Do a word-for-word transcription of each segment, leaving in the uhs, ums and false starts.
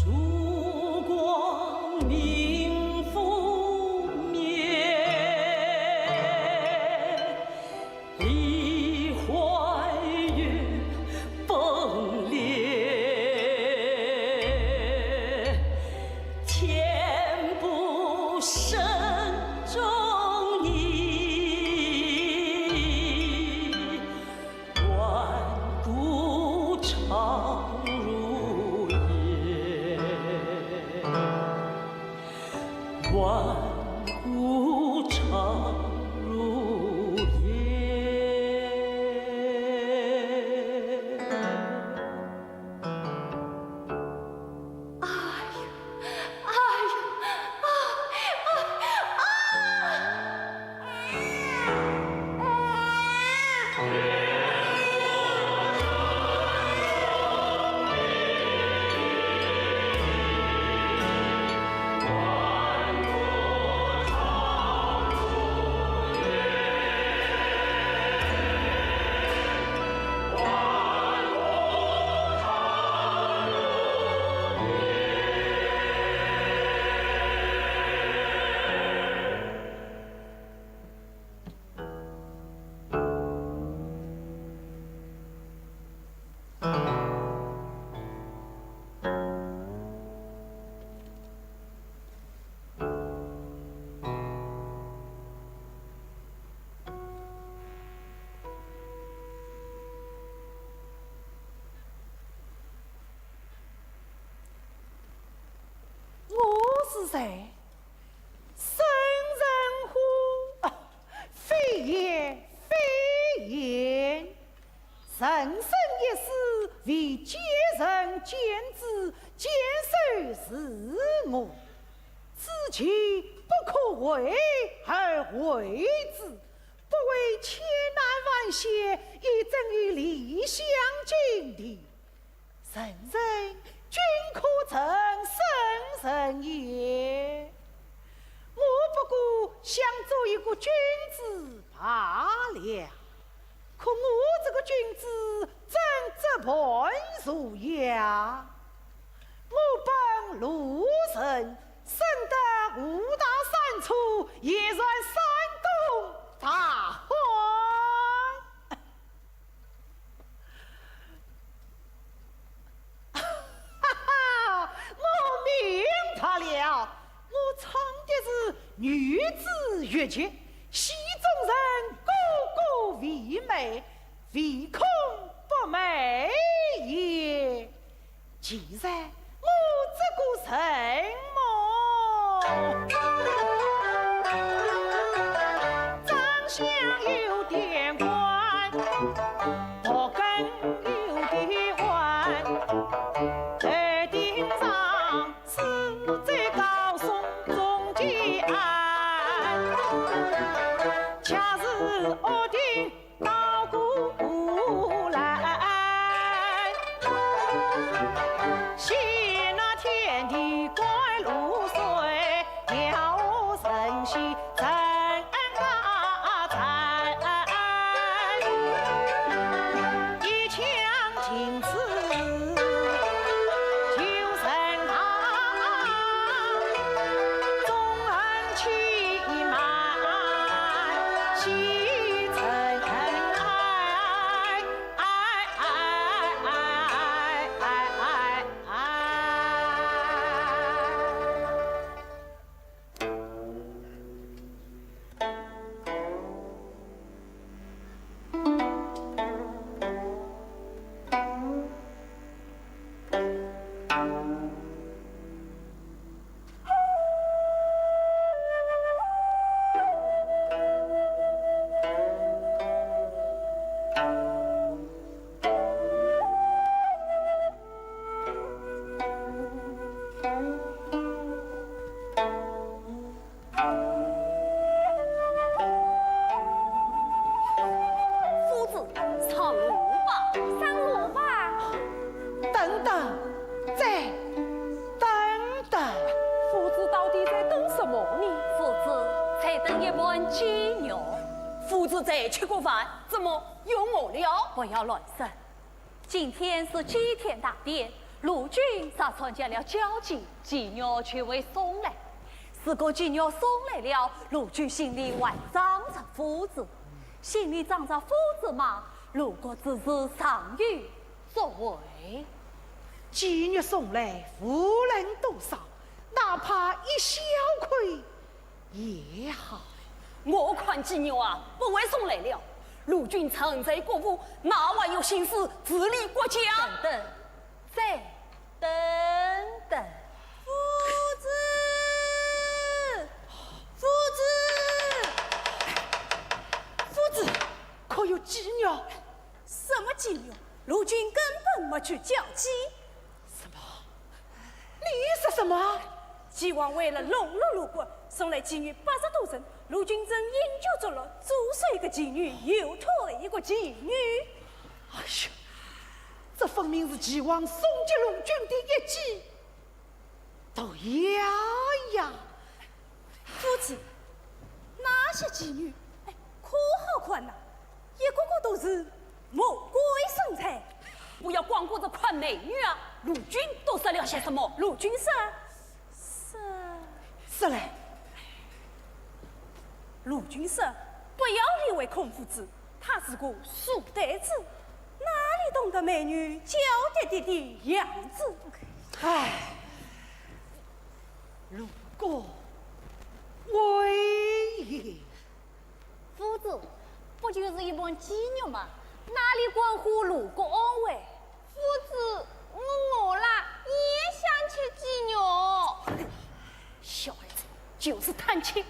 烛光明覆灭，梨花雨崩裂，千步声中你， 万古长如烟，万古长如烟。 哎呦，哎呦，啊，啊，啊！我是谁？生人乎？啊，非也，非也。人生一世，为见人见之，见谁是我。知其不可为而为之，不为千难万险，亦怎于理想境地？ 人人均可成圣人也。我不过想做一个君子罢了，可我这个君子怎折盘蛇呀？我本路人，生得五大三粗，也算山东大荒。哈哈，我明白了，我唱的是女子越剧，戏中人个个为美，唯恐不美也。 其实我这个人么，长相有点怪，头梗有点弯，头顶上是这高松中间，恰是屋顶 倒过来，嫌那天地官路水，要人稀人大才，一腔情痴就人大，纵横欺瞒，欺人爱。 夫子，上路吧。上路吧。等等，再等等。夫子到底在等什么呢？夫子在等一盘鸡肉。夫子在吃过饭，怎么又饿了？不要乱说。 今天是祭天大典，陆军若参加了交祭，鸡肉就会送来。如果鸡肉送来了，陆军心里还装着夫子，心里装着夫子嘛，陆国之事尚有作为。鸡肉送来，无论多少，哪怕一小块 也好。我看鸡肉啊，不会送来了。陆军身在国府，哪还有心思治理国家？等等，再等等。夫子，夫子，夫子，可有鸡肉？什么鸡肉？陆军根本没去叫鸡。什么？ 你说什么？齐王为了笼络陆国，送来妓女八十多人，陆军人饮酒作乐，做出一个妓女，又脱一个妓女。哎呀，这分明是齐王送给陆军的一记毒药呀！夫子，那些妓女，哎，可好看呐，一个个都是魔鬼身材。不要光顾着看美女啊，陆军都说了些什么？陆军说，说，说来。陆军说，不要理会孔夫子，他是个书呆子，哪里懂得美女娇滴滴的样子？唉，陆国威严。 夫子，不就是一盘鸡肉嘛，哪里关乎陆国安危？夫子，我饿了，也想吃鸡肉。小孩子，就是贪吃。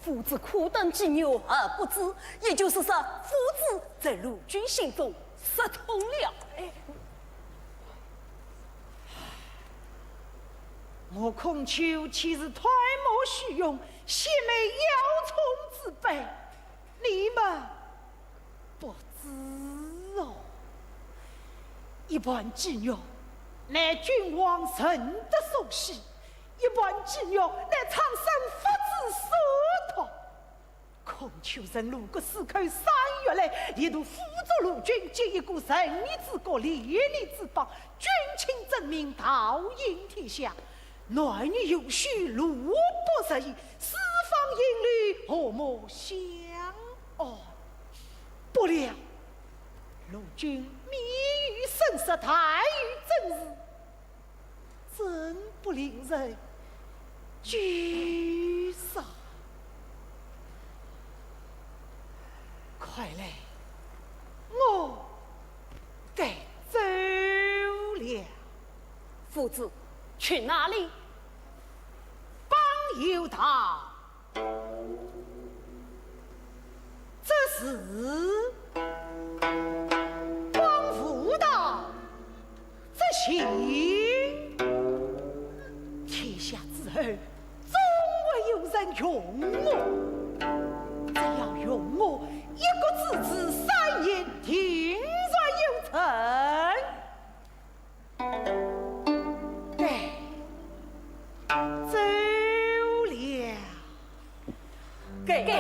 夫子苦等鸡肉而不知，也就是说，夫子在陆军心中失宠了。哎，我孔丘岂是贪慕虚荣、献媚邀宠之辈？ 你们不知哦，一盘鸡肉乃君王认得所喜，一盘鸡肉乃苍生福子所图。孔丘任陆国四口三月来，力图辅助陆军建一个仁义之国、礼义之邦，君亲正名，导引天下。 男女有序，陆不得意，四方应律，和睦相安。不料，如今密语生杀，大雨增势，真不令人久煞。看来，我该走了。夫子，去哪里？ 邦有道，则治；邦无道，则兴。天下之后，总会有人用我。只要用我一国之主，三年定然有成。 该走了。该走了。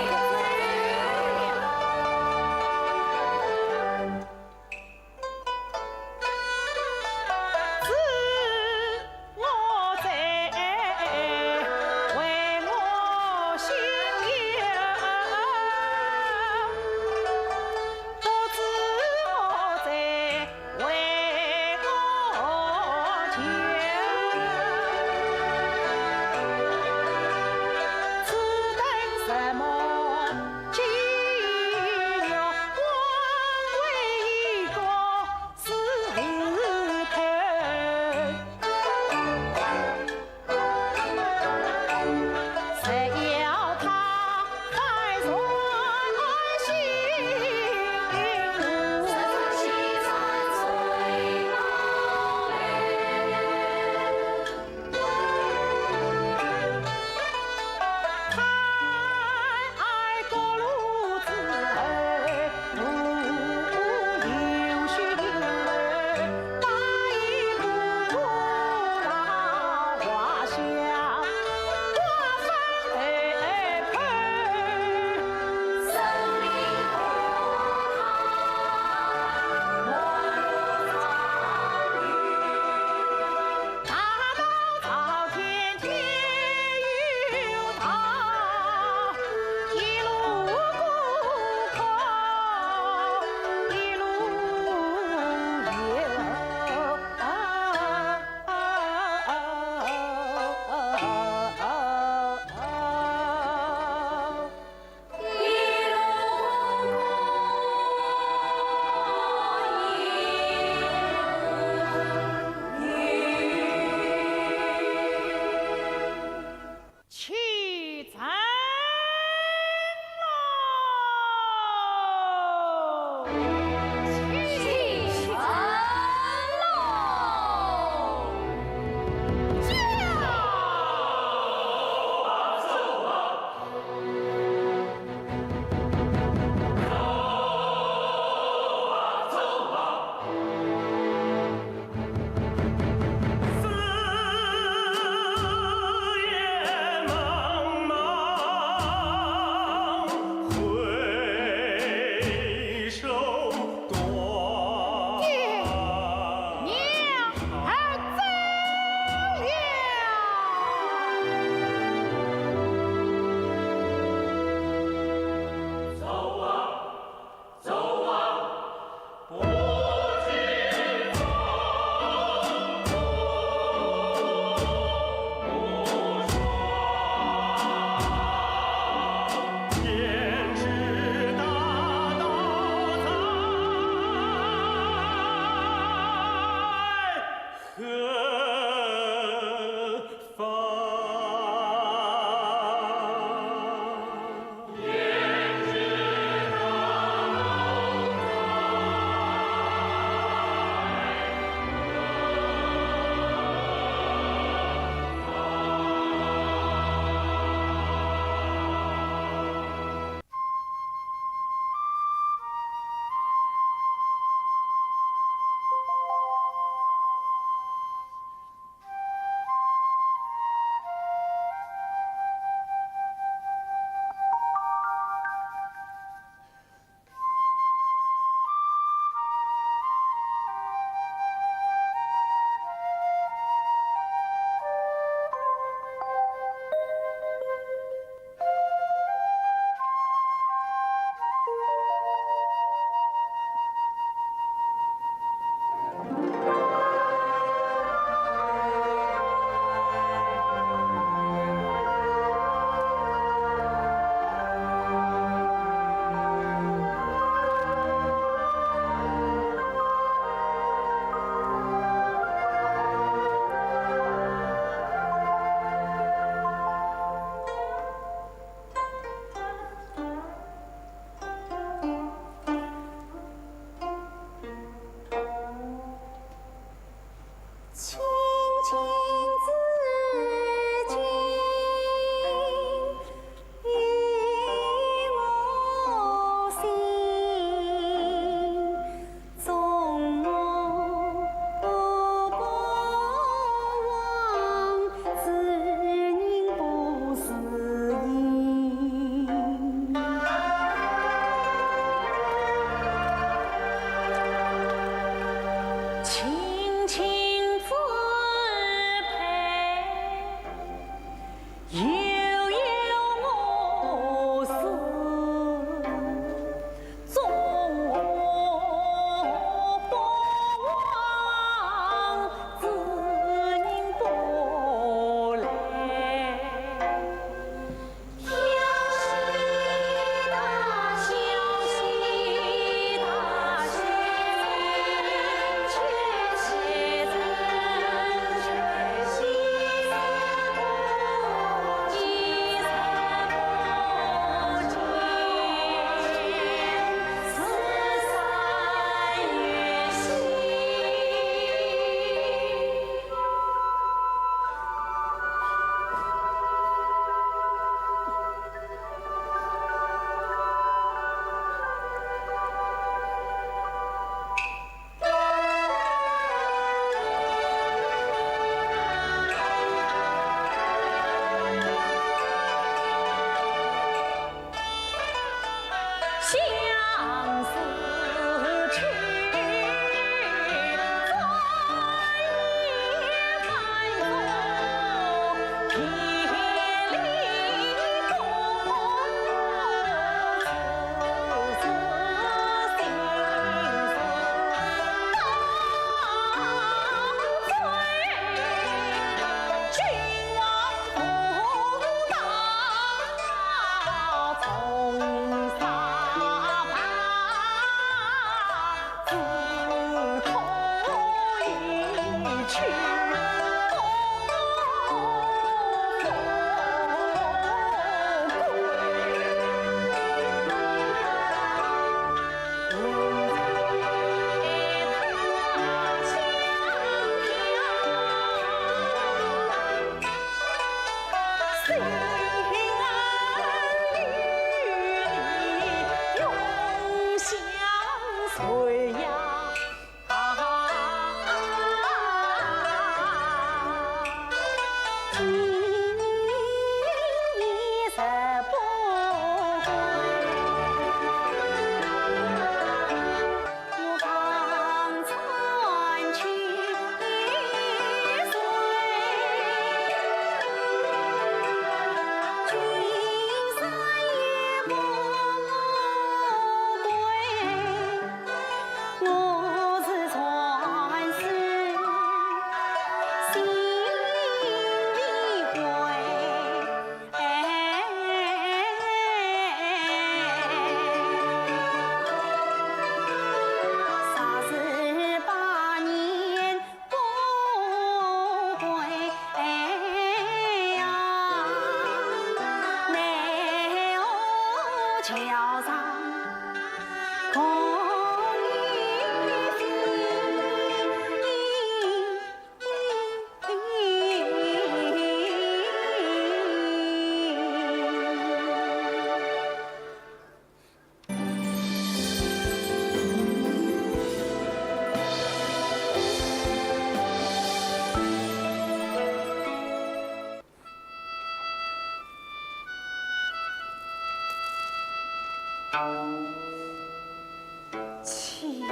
岂呀，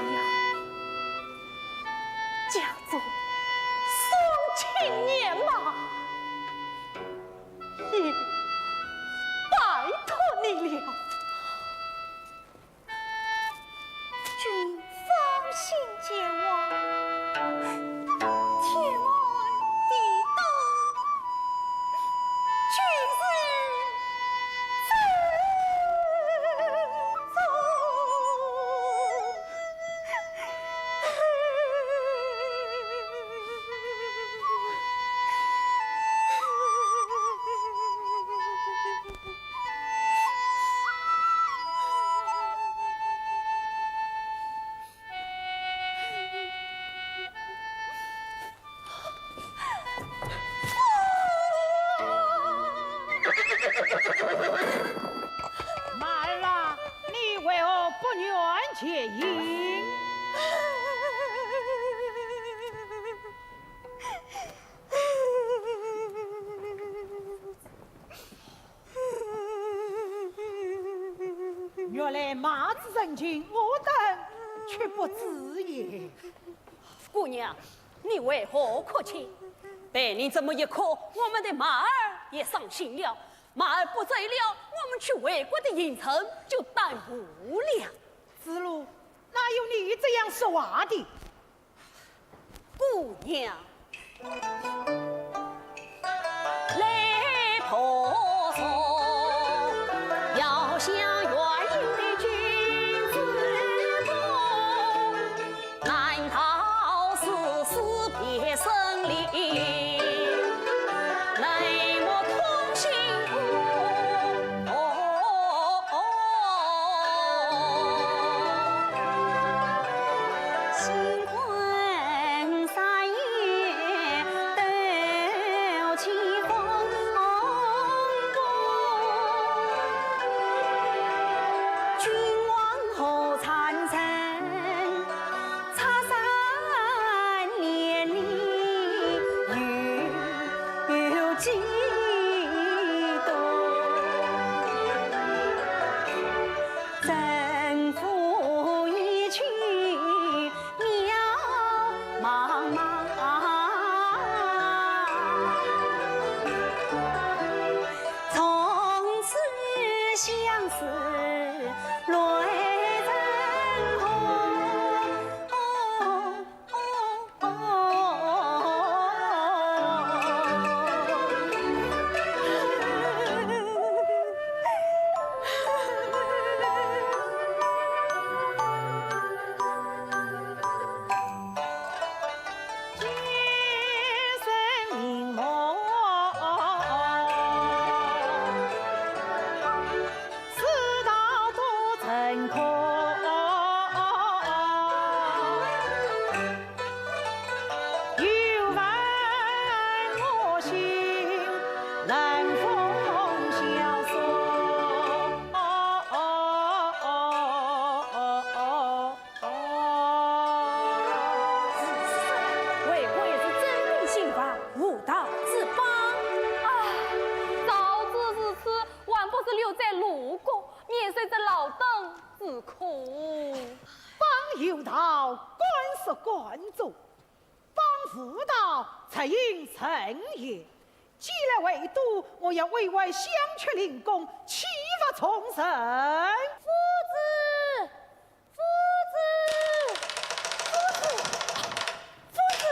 家中双亲年迈，也拜托你了。 君放心前往，天寒地冻，君自走中。 马儿啊，你为何不愿前行？ 原来马之成群，我等却不知也。姑娘，你为何哭泣？被你这么一哭，我们的马儿也伤心了。马儿不走了，我们去回国的行程就耽误了。子路，哪有你这样说话的？ 姑娘，来婆娑，要想远游的君子梦，难道是死别生离，冷漠痛心苦？哦，新婚三月等为国也是真命兴亡，无道之邦。啊，早知如此，还不如留在鲁国，免受这劳顿之苦。邦有道，官是官做，邦无道，则应甚也。既来魏都，我要委外相却令公，岂不从人？夫子，夫子，夫子，夫子，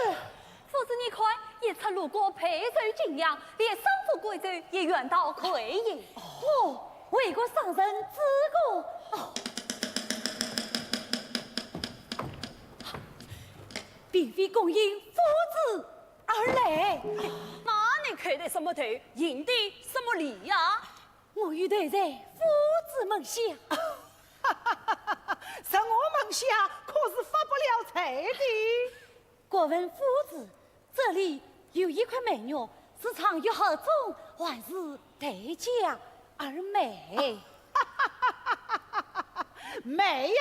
夫子，你看，一出鲁国备受敬仰，连商服贵族也远道魁也。哦，为国伤人之功。哦，并非恭迎夫子而来。那你叩的什么头，行的什么礼呀？ 我欲跪在夫子门下。在我门下可是发不了财的。敢问夫子，这里有一块美玉，是藏于盒中，还是待价而卖？卖呀！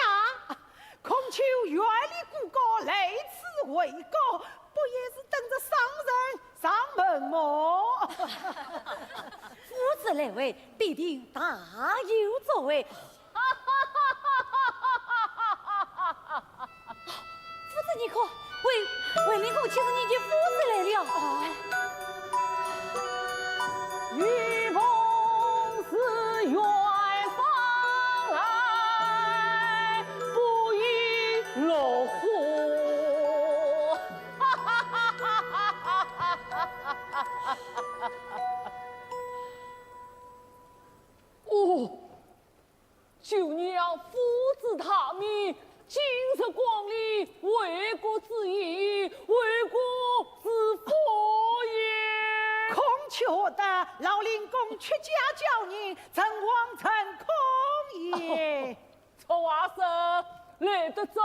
孔丘远离故国，来此为国，不也是等着商人上门么？夫子来回，必定大有作为。夫子，你看，卫，卫灵公请着你的夫子来了。 哦， 就让夫子大名，今日光临，为国之义，为国之福也。孔雀得劳灵公屈驾交人，诚惶诚恐也。这话说，来得早，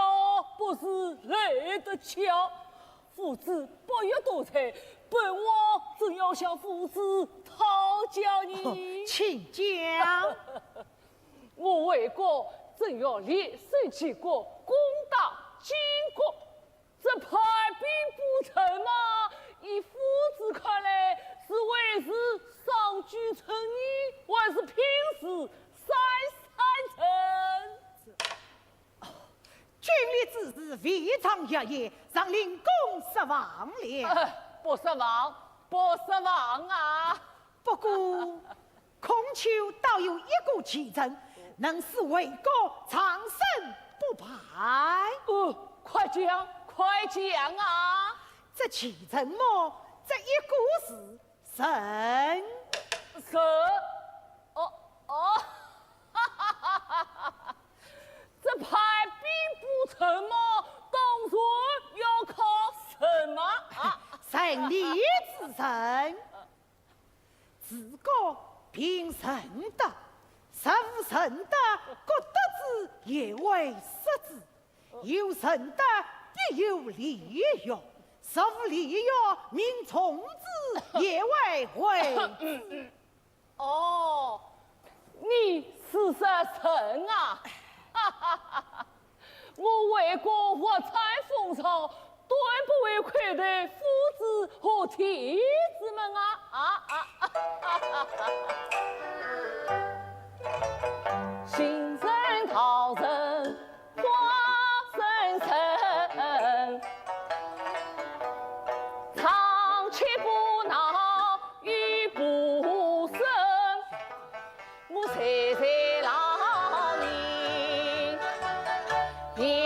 不如来得巧。夫子不要多罪，本王正要向夫子讨教呢。请讲。 我为国正要联手齐国，攻打金国。这派兵布阵嘛，依夫子看来，是未尝试举城矣，还是拼死三三城？军令之事，未尝越也，让灵公失望了。哎，不失望，不失望啊！不过， 孔丘倒有一个奇策，能使魏国长生不败。哦，快讲，快讲啊！这奇策么，只一个字，神。神？哦，哦，这派兵布阵么，当然要靠神么啊！神里之神。 治国凭仁德，若无仁德，国德之也为失之。有仁德，必有礼乐，若无礼乐，民从之也为畏之。哦，你是说啊？ 我为国发展风潮，断不会亏待夫子和弟子们啊！啊啊啊！行人道人花生人，唱曲不闹雨不生。 我岁岁老年，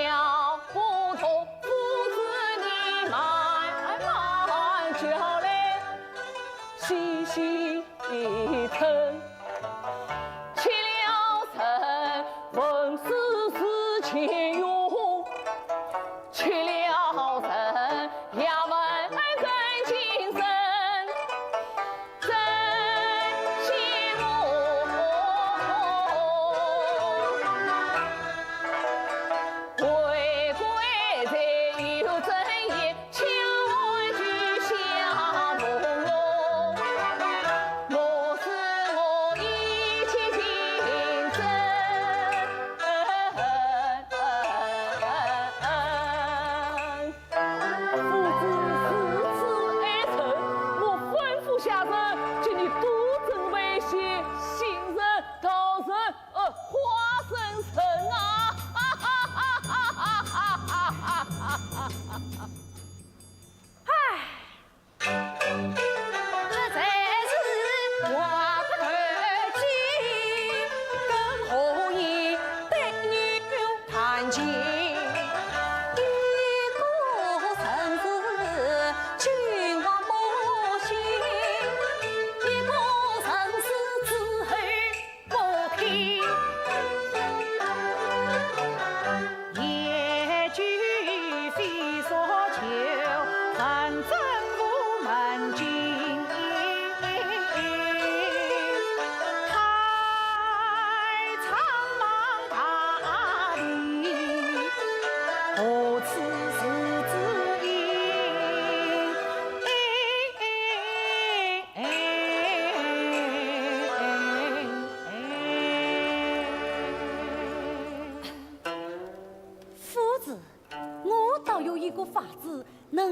要不同夫子你慢慢叫来，细细称。吃了人，文思思前用。 吃了人，也问更精神，真寂寞。为国才有真言，千万句相逢哦。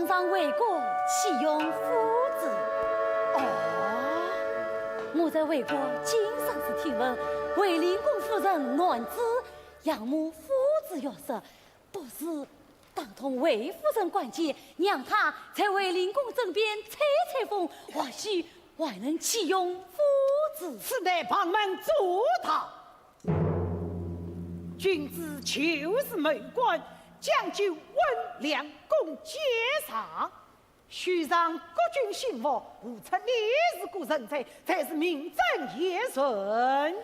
上回国启用夫子。哦，我在回国经常是听闻卫灵公夫人难子仰慕夫子玉石，不时打动卫夫人感激，让她在卫灵公枕边吹吹风，或许还能启用夫子。此乃旁门左道。君子就是为官，讲究温良恭俭让。 许让国君心腹，无出你是个人才，才是名正言顺。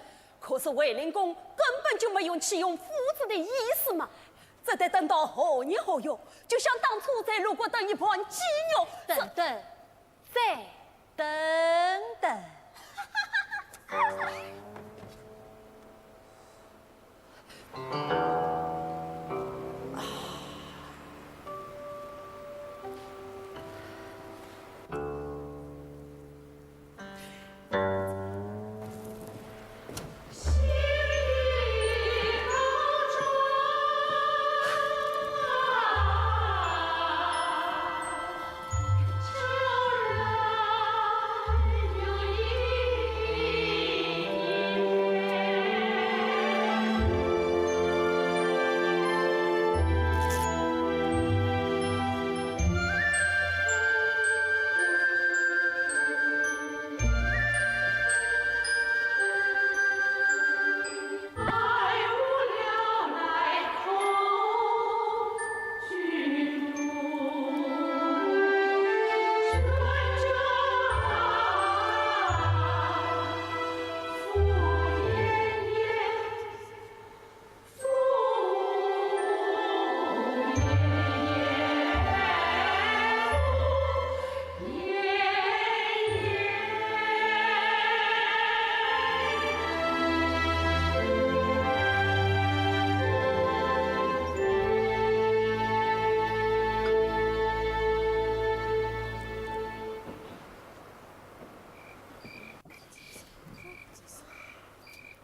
可是卫灵公根本就没有启用夫子的意思嘛，这得等到何年何月？就像当初在潞谷等一盘鸡肉，等等，再等等。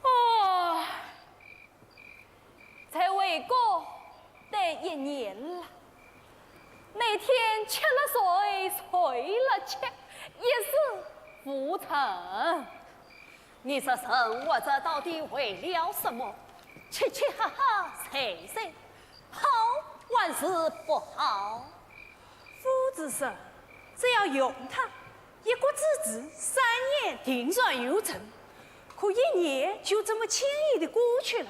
哦，在回国待一年了，每天吃了睡，睡了吃，一事无成。你说人活着到底为了什么？吃吃喝喝，睡睡，好还是不好？夫子说，只要用他，一国之治，三年定然有成。可一年就这么轻易地过去了，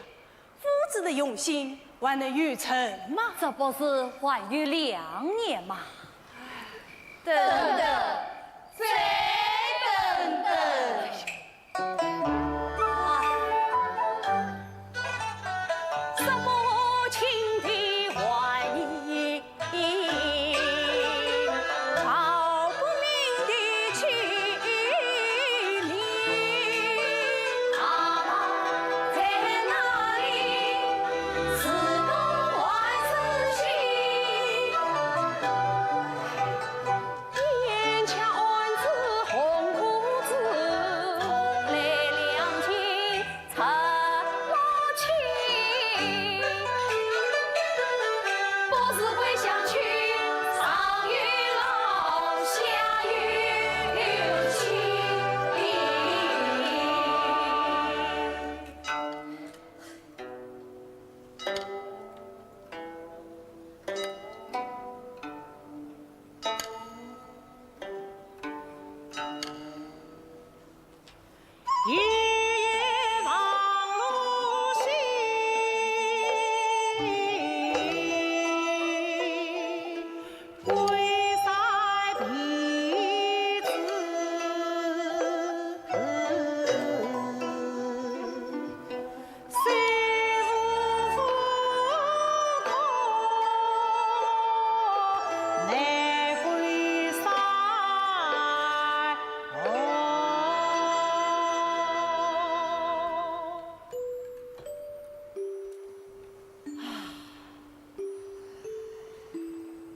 夫子的用心还能有成吗？这不是还有两年吗？等等，再等等。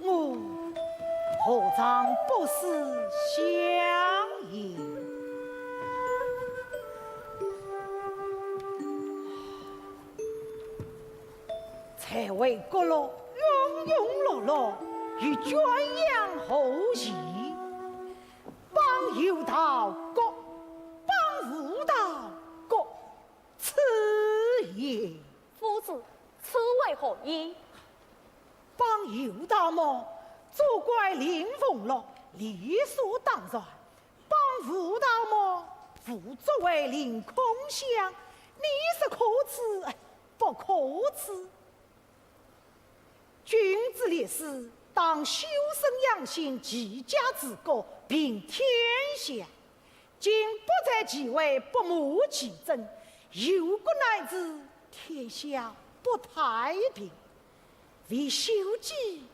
我何尝不是相爷？在回国了，庸庸碌碌，欲圈养后羿，帮有道各，帮无道各，此也。夫子，此为何意？帮有道么，做怪令俸禄，理所当然。 帮无道么，无作为令空饷，你说可耻，哎，不可耻？君子立世，当修身养性，齐家治国，平天下。今不在其位，不谋其政，忧国难治，天下不太平。 为修己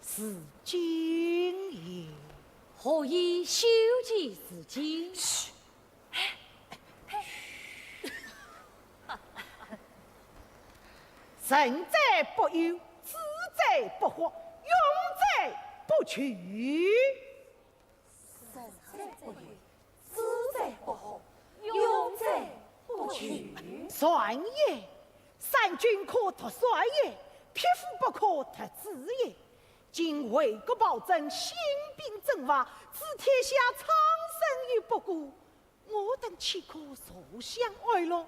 自尽也。何以修己自尽？嘘。存者不忧，知者不惑，用者不求。 存者不忧，知者不惑，用者不求。善也，善君可脱帅也，匹夫不可脱子也。今魏国暴政，兴兵征伐，置天下苍生于不顾，我等岂可坐享安乐？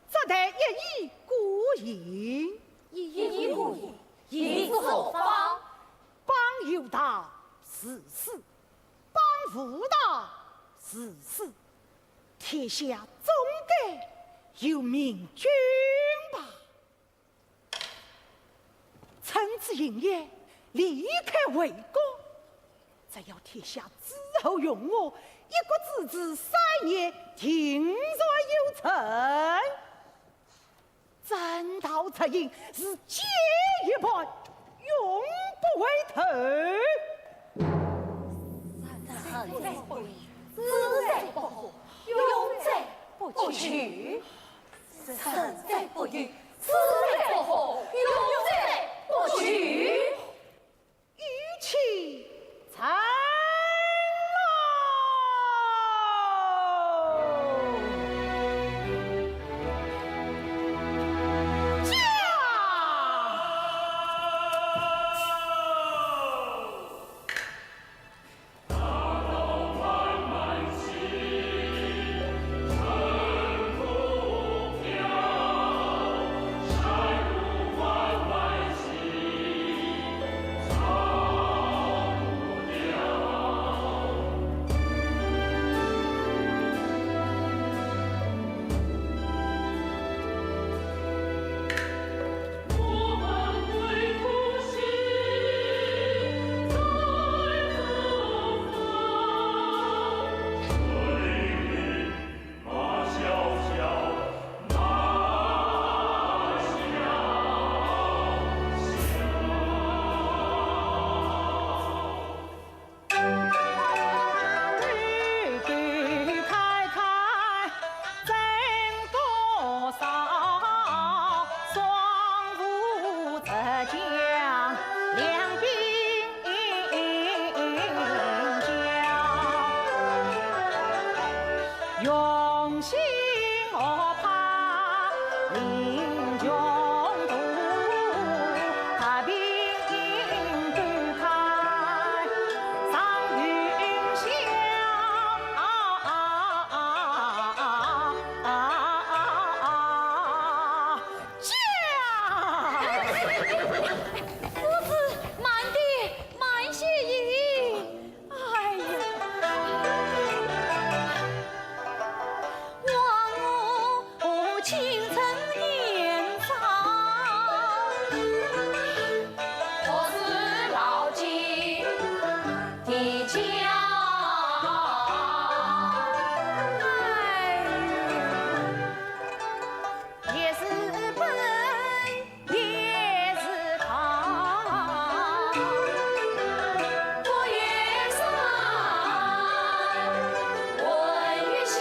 只待一意孤行。一意孤行，意欲何方？帮有道是死， 帮无道是死，天下总该有明君吧。趁此应也，离开魏国，只要天下诸侯容我，一国之治，三年定然有成。 斩道出营，是箭一般，永不回头。存者不忧，知者不惑，用者不求。存者不忧，知者不惑，用者不求。 与其成喽！驾！夫子，慢点，慢些行。 哎呀，望我青春年少，何时抱紧的笤？哎，也是奔 也是逃，不也山，问也晓。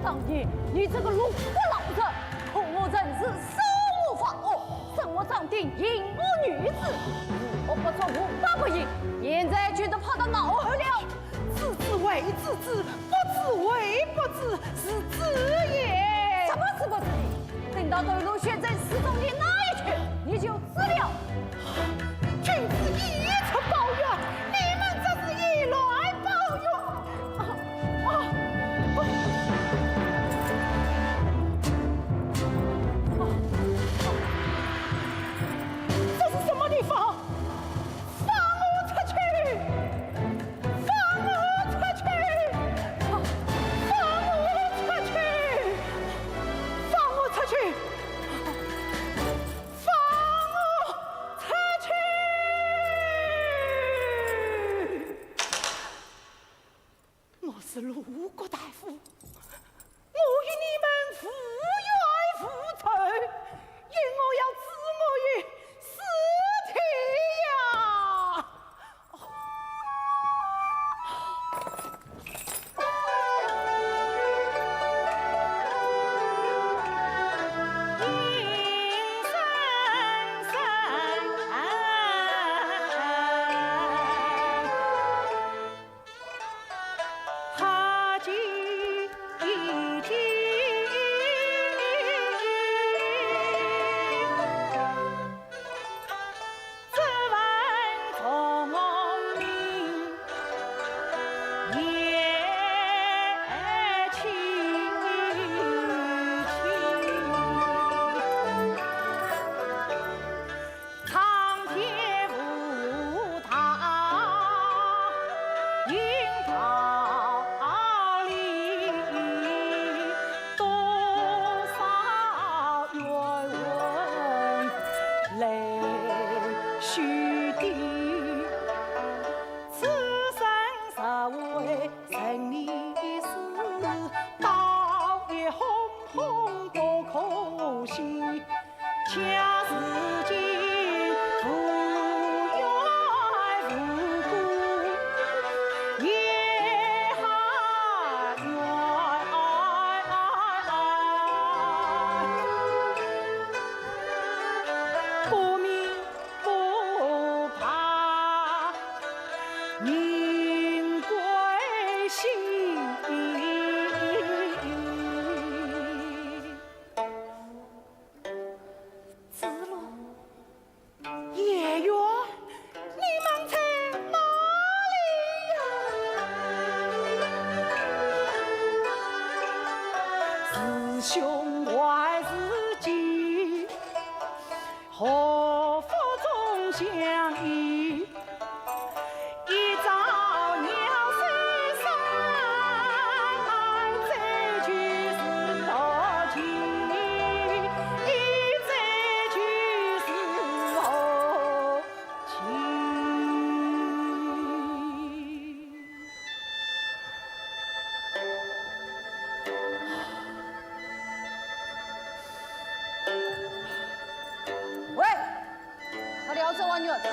当年，你这个鲁国老贼，扣我人质，烧我房屋，说我掌定淫魔女子，无恶不作，无法不义，现在却都跑到脑后了。知子为知子，不知为不知，是子也。什么是不是的？等到头颅悬在四周的那一天，你就知了。君子以德报怨，你们这是以卵报卵。 啊，啊，啊，这是什么地方？放我出去！放我出去！放我出去！放我出去！放我出去！ 我是鲁国大夫，我与你们无冤无仇，因何要置我于死地呀？子路，颜渊，你们在哪里呀？喂，快点叫我肉汤，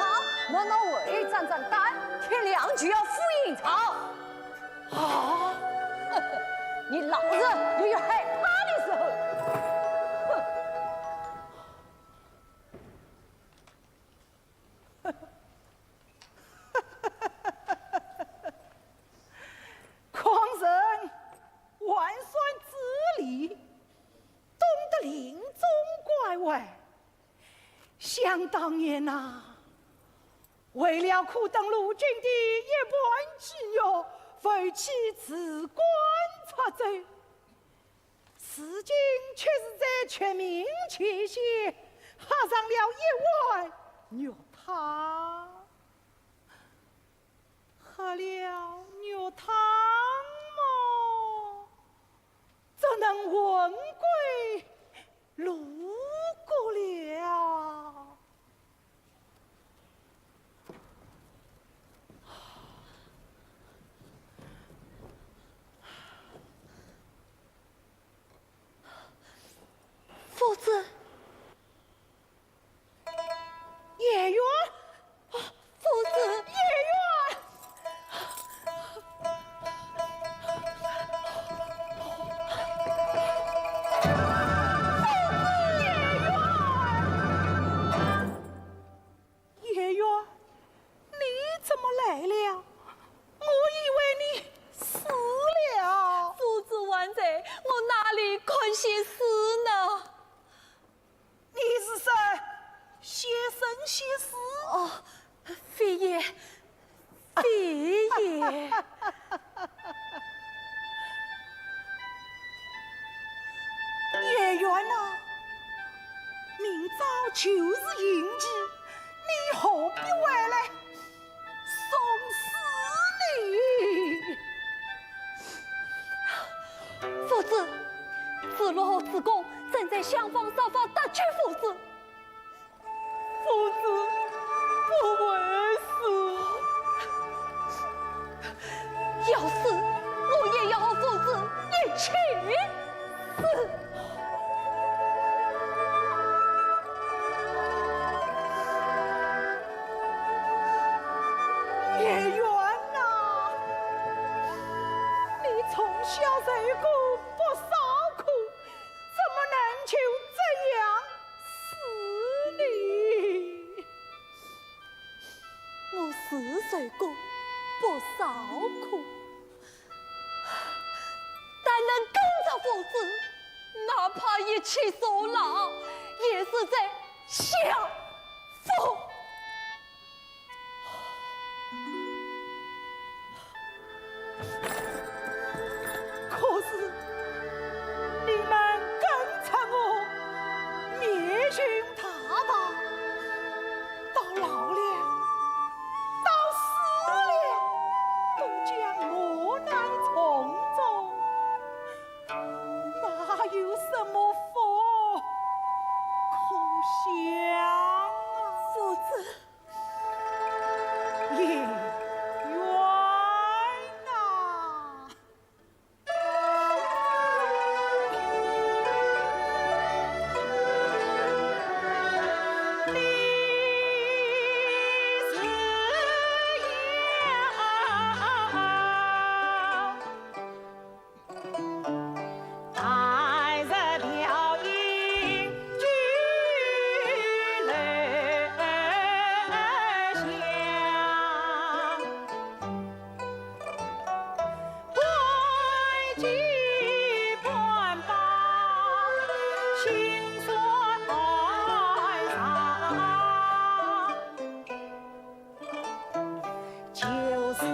暖暖胃，壮壮胆，天亮就要赴营朝。啊？你老子也有害怕的时候。哼！ 匡人还算知礼，懂得临终关怀。想当年呐，为了苦等鲁君的一盘鸡肉，负气辞官出走。 如今却是在全民前线吓上了一碗肉汤。喝了肉汤么，怎能魂归鲁国了？ 夫子。颜渊，啊，夫子。颜渊。就是印记，你何必回来送死呢？夫子，子路和子貢正在想方设法搭救夫子。 夫子不会死。要死，我也要和夫子一起死。颜渊呐，你从小受过不少苦， 怎么能就这样死呢？我是受过不少苦，但能跟着夫子，哪怕一起坐牢，也是在享福。 可是你们跟着我，灭凶大道，到老了，到死了，都将磨难重重，哪有什么福可享啊？夫子， 颜渊啊！如此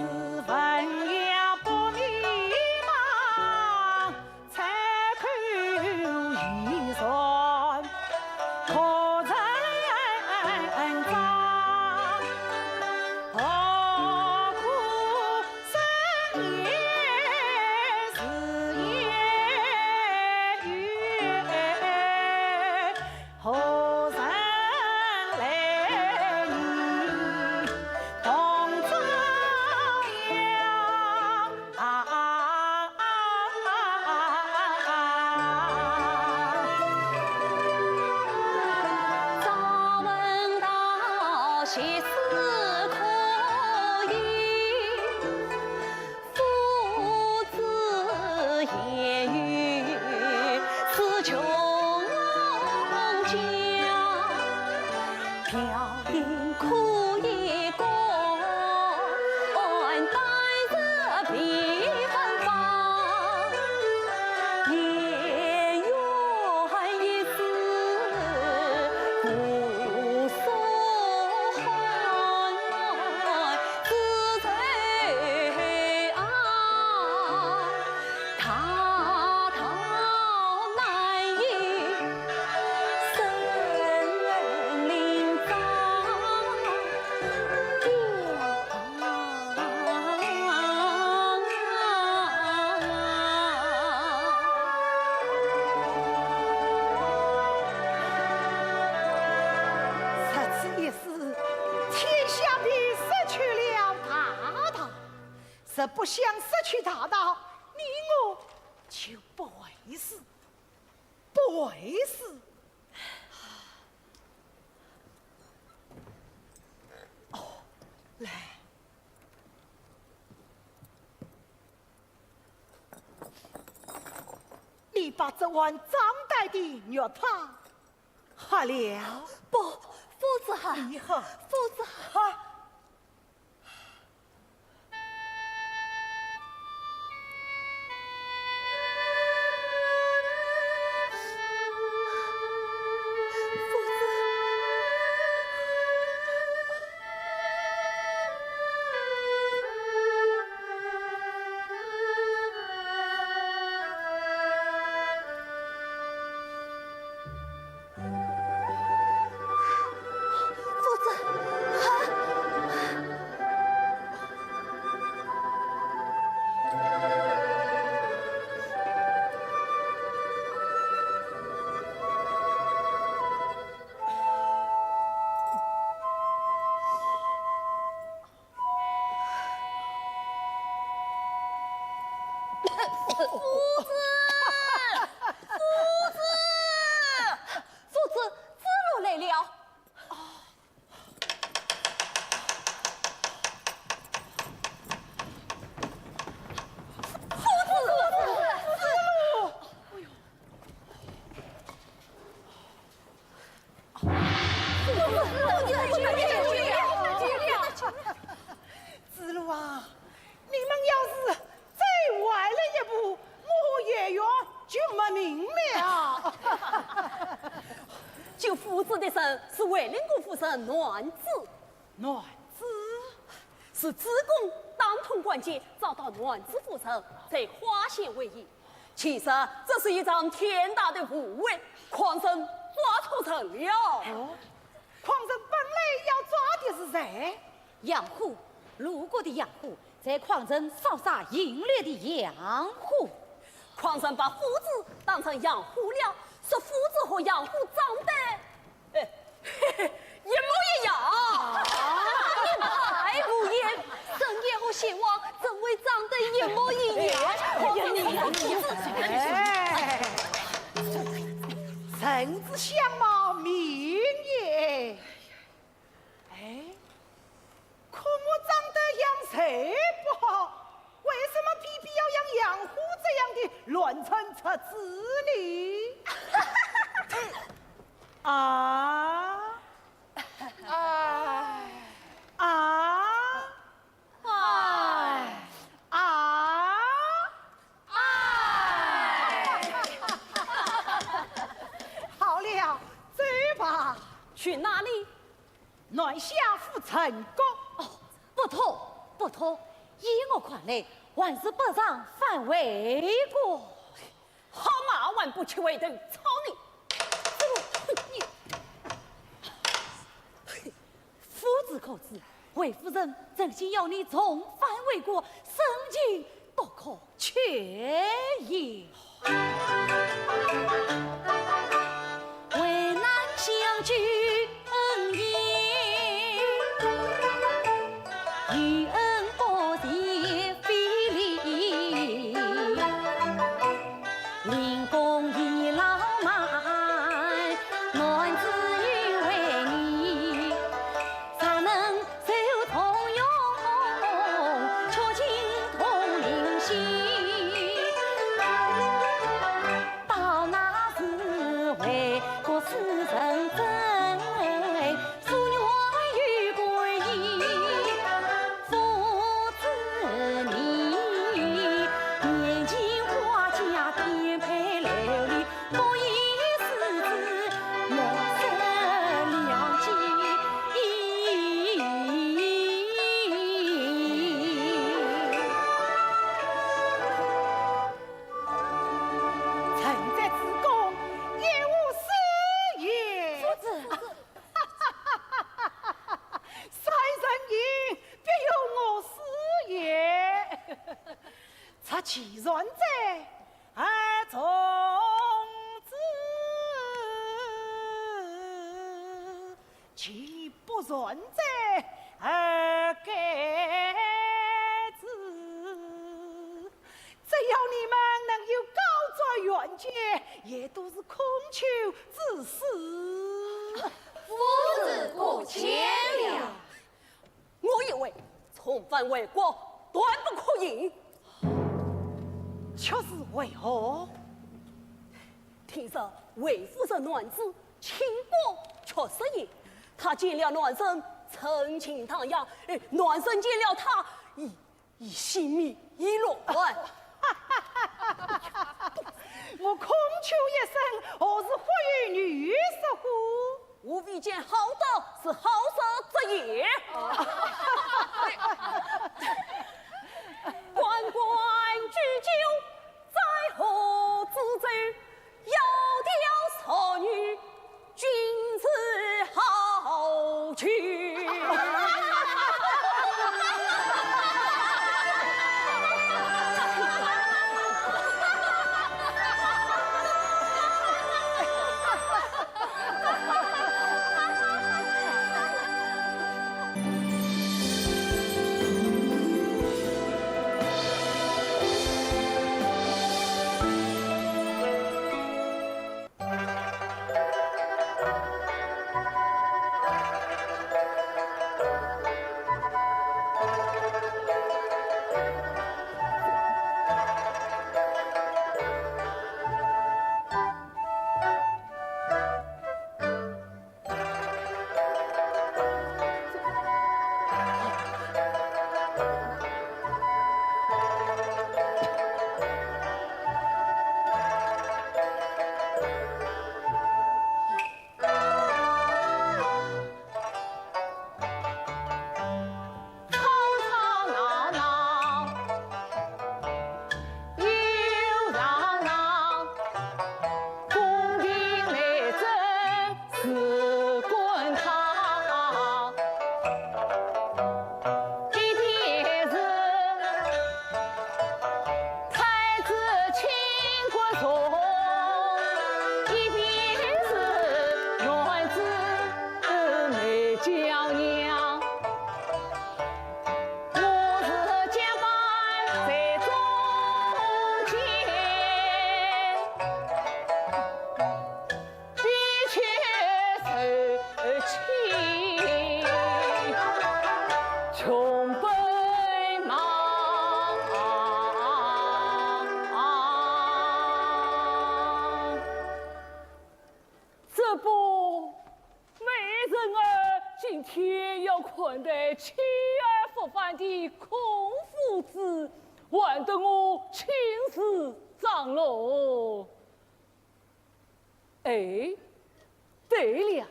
一死，天下便失去了大道。若不想失去大道，你我就不会死，不会死。哦，来。 你把这碗装袋的玉帕喝了。不，夫子喝。你喝。夫子喝。喝。夫子。 夫夫子，夫子，夫子，子路来了。夫子，子路。子路啊，你们要是再晚了一步，我颜氏就没命了。救夫子的人是卫灵公夫人暖子。暖子？是主公打通关节，找到暖子夫人，才化险为夷。 其实这是一场天大的误会，匡正抓错人了。哦，匡正本来要抓的是谁？杨虎，鲁国的杨虎，在匡正烧杀淫掠的杨虎。匡正把夫子当成杨虎了，说夫子和杨虎长得，哎， 一模一样。一派胡言，人也和邪王怎会长得一模一样？哎，人之相貌，命也。哎，可我长得像谁不好，为什么偏偏要像杨虎这样的乱臣贼子呢？ 啊，啊，啊，啊，啊！好了，走吧。去哪里？暖夏府陈国。哦，不妥，不妥，依我看来，还是北上返回国。 好马还不吃回头草泥！子路，你，夫子可知，卫夫人诚心要你重返回国，生情不可缺也。为难相救恩也，与恩不齐非礼。 灵公倚老慢，男子有为义，谁能受同用，却尽同灵心。到那时为国死人真， 孰愿有归依？夫子你，年近花甲颠沛流离，不宜使子莫失良机。臣在此公，言无私言。夫子。 善人言，必有我师也。出其然者而从之，其不然者而改之。 只要你们能有高瞻远见，也都是孔丘之师。夫子过谦了。我以为重返魏国断不可行。却是为何？听说魏夫人暖子清高却失言，她见了暖人，春情荡漾，哎，暖人见了她，已 已心迷意乱。我孔丘一生，何时忽有女色乎？吾未见好色是好色之也。关关雎鸠，在河之洲，窈窕淑女， 君子好逑。款待妻儿服饭的孔夫子，还得我亲自张罗。哎，对了，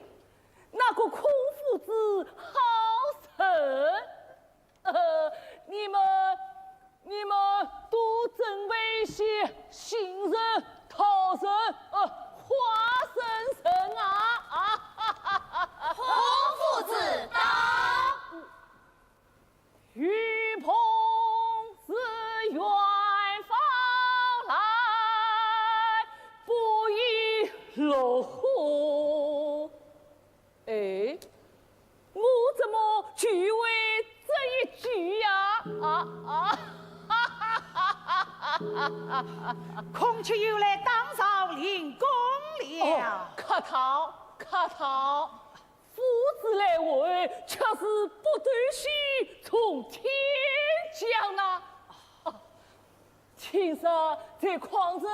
那个孔夫子好人，呃，你们，你们多准备一些杏仁、桃仁、呃，花生仁啊！啊，孔夫子到。雨棚自远方来，不亦乐乎。哎，我怎么只会这一句呀？啊啊！孔雀又来打扰灵宫了。哦，客套，客套。 夫子来回，却是北斗星从天降呐。啊，听说这匡正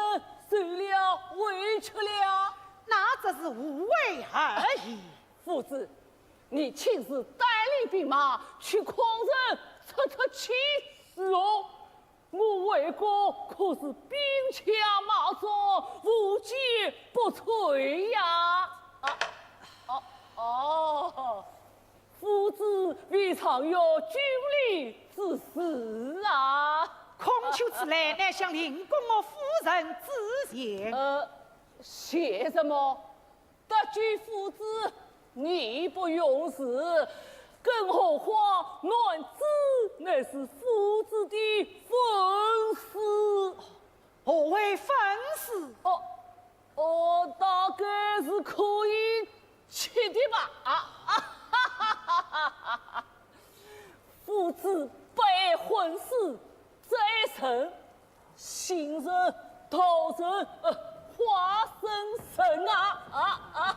受了委屈了。那只是无为而已。夫子，你亲自带领兵马去匡正出出气势哦。 我为国可是兵强马壮，无坚不摧呀！啊，哦，哦，夫子未尝有军令之事啊！孔丘之来，乃向灵公我夫人致谢。呃，谢什么？ 得罪夫子，你不用事，更何况阮子乃是夫子的粉丝。何为粉丝？哦，哦，大概是可以吃的吧？啊，夫子不爱粉丝，这一生 杏仁、桃仁，呃，花生仁啊，啊啊！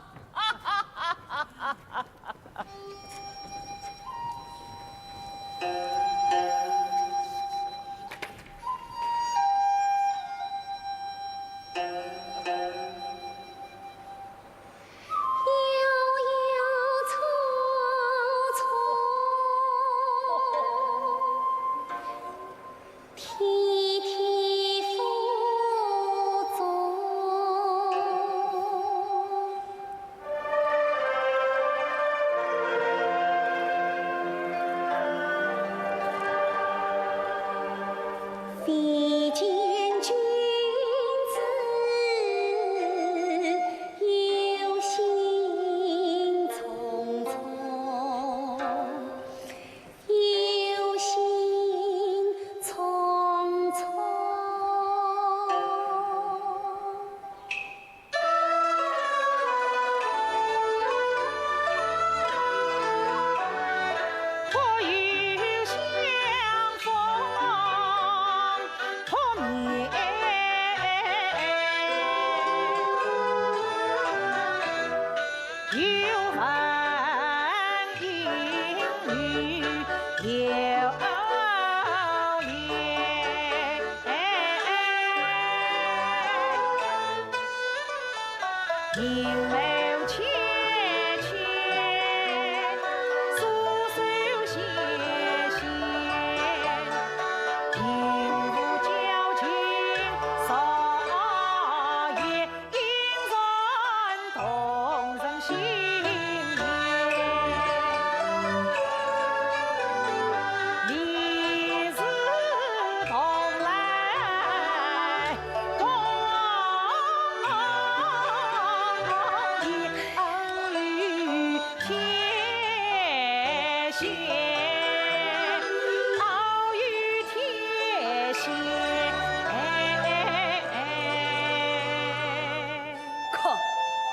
看，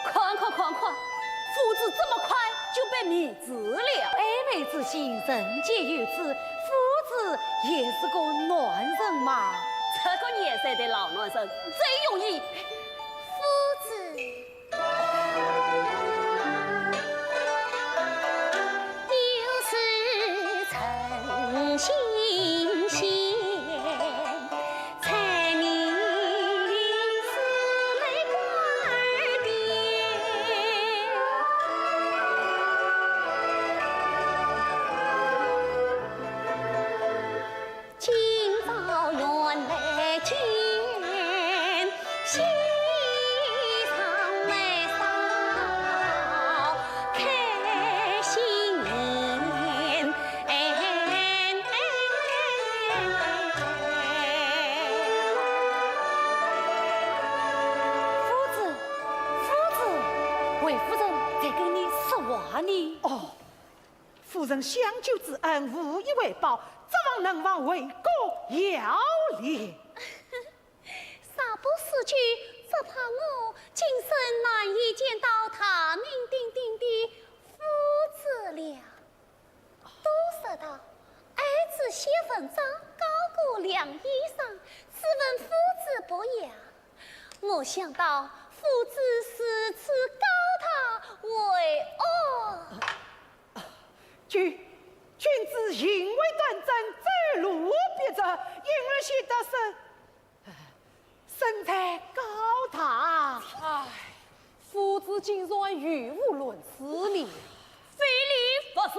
看看看看，夫子这么快就被迷住了。爱美之心，人皆有之，夫子也是个男人嘛。这个年岁的老男人，最容易。夫子。回夫人在跟你说话呢。哦，夫人相救之恩无以为报，怎望能望回国要礼？若不是救，只怕我今生难以见到大名鼎鼎的夫子了。都说道，儿子写文章高过梁医生，自问夫子不雅。我想到夫子如此高大，为恶。君，君子行为端正，走路笔直，因而显得身，身材高大。唉，夫子竟然语无伦次哩。非礼勿是。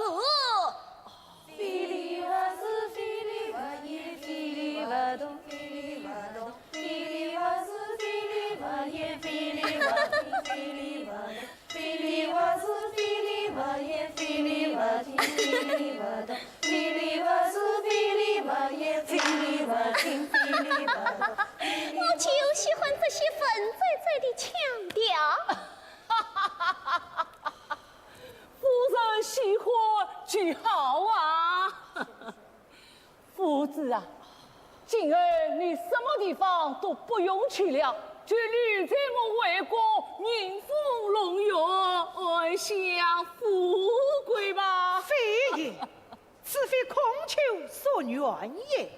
非礼勿是，非礼勿言，非礼勿动，非礼勿动，非礼勿是，非礼勿言，非礼勿动，非礼勿动。非礼勿是，非礼勿言，非礼勿听，非礼勿动，非礼勿是，非礼勿言，非礼勿听，非礼勿动。我就喜欢这些文绉绉的腔调。夫人喜欢就好啊。 夫子啊，今后你什么地方都不用去了，就留在我回国，迎风弄月，安享富贵吧。非也，此非孔丘所愿也。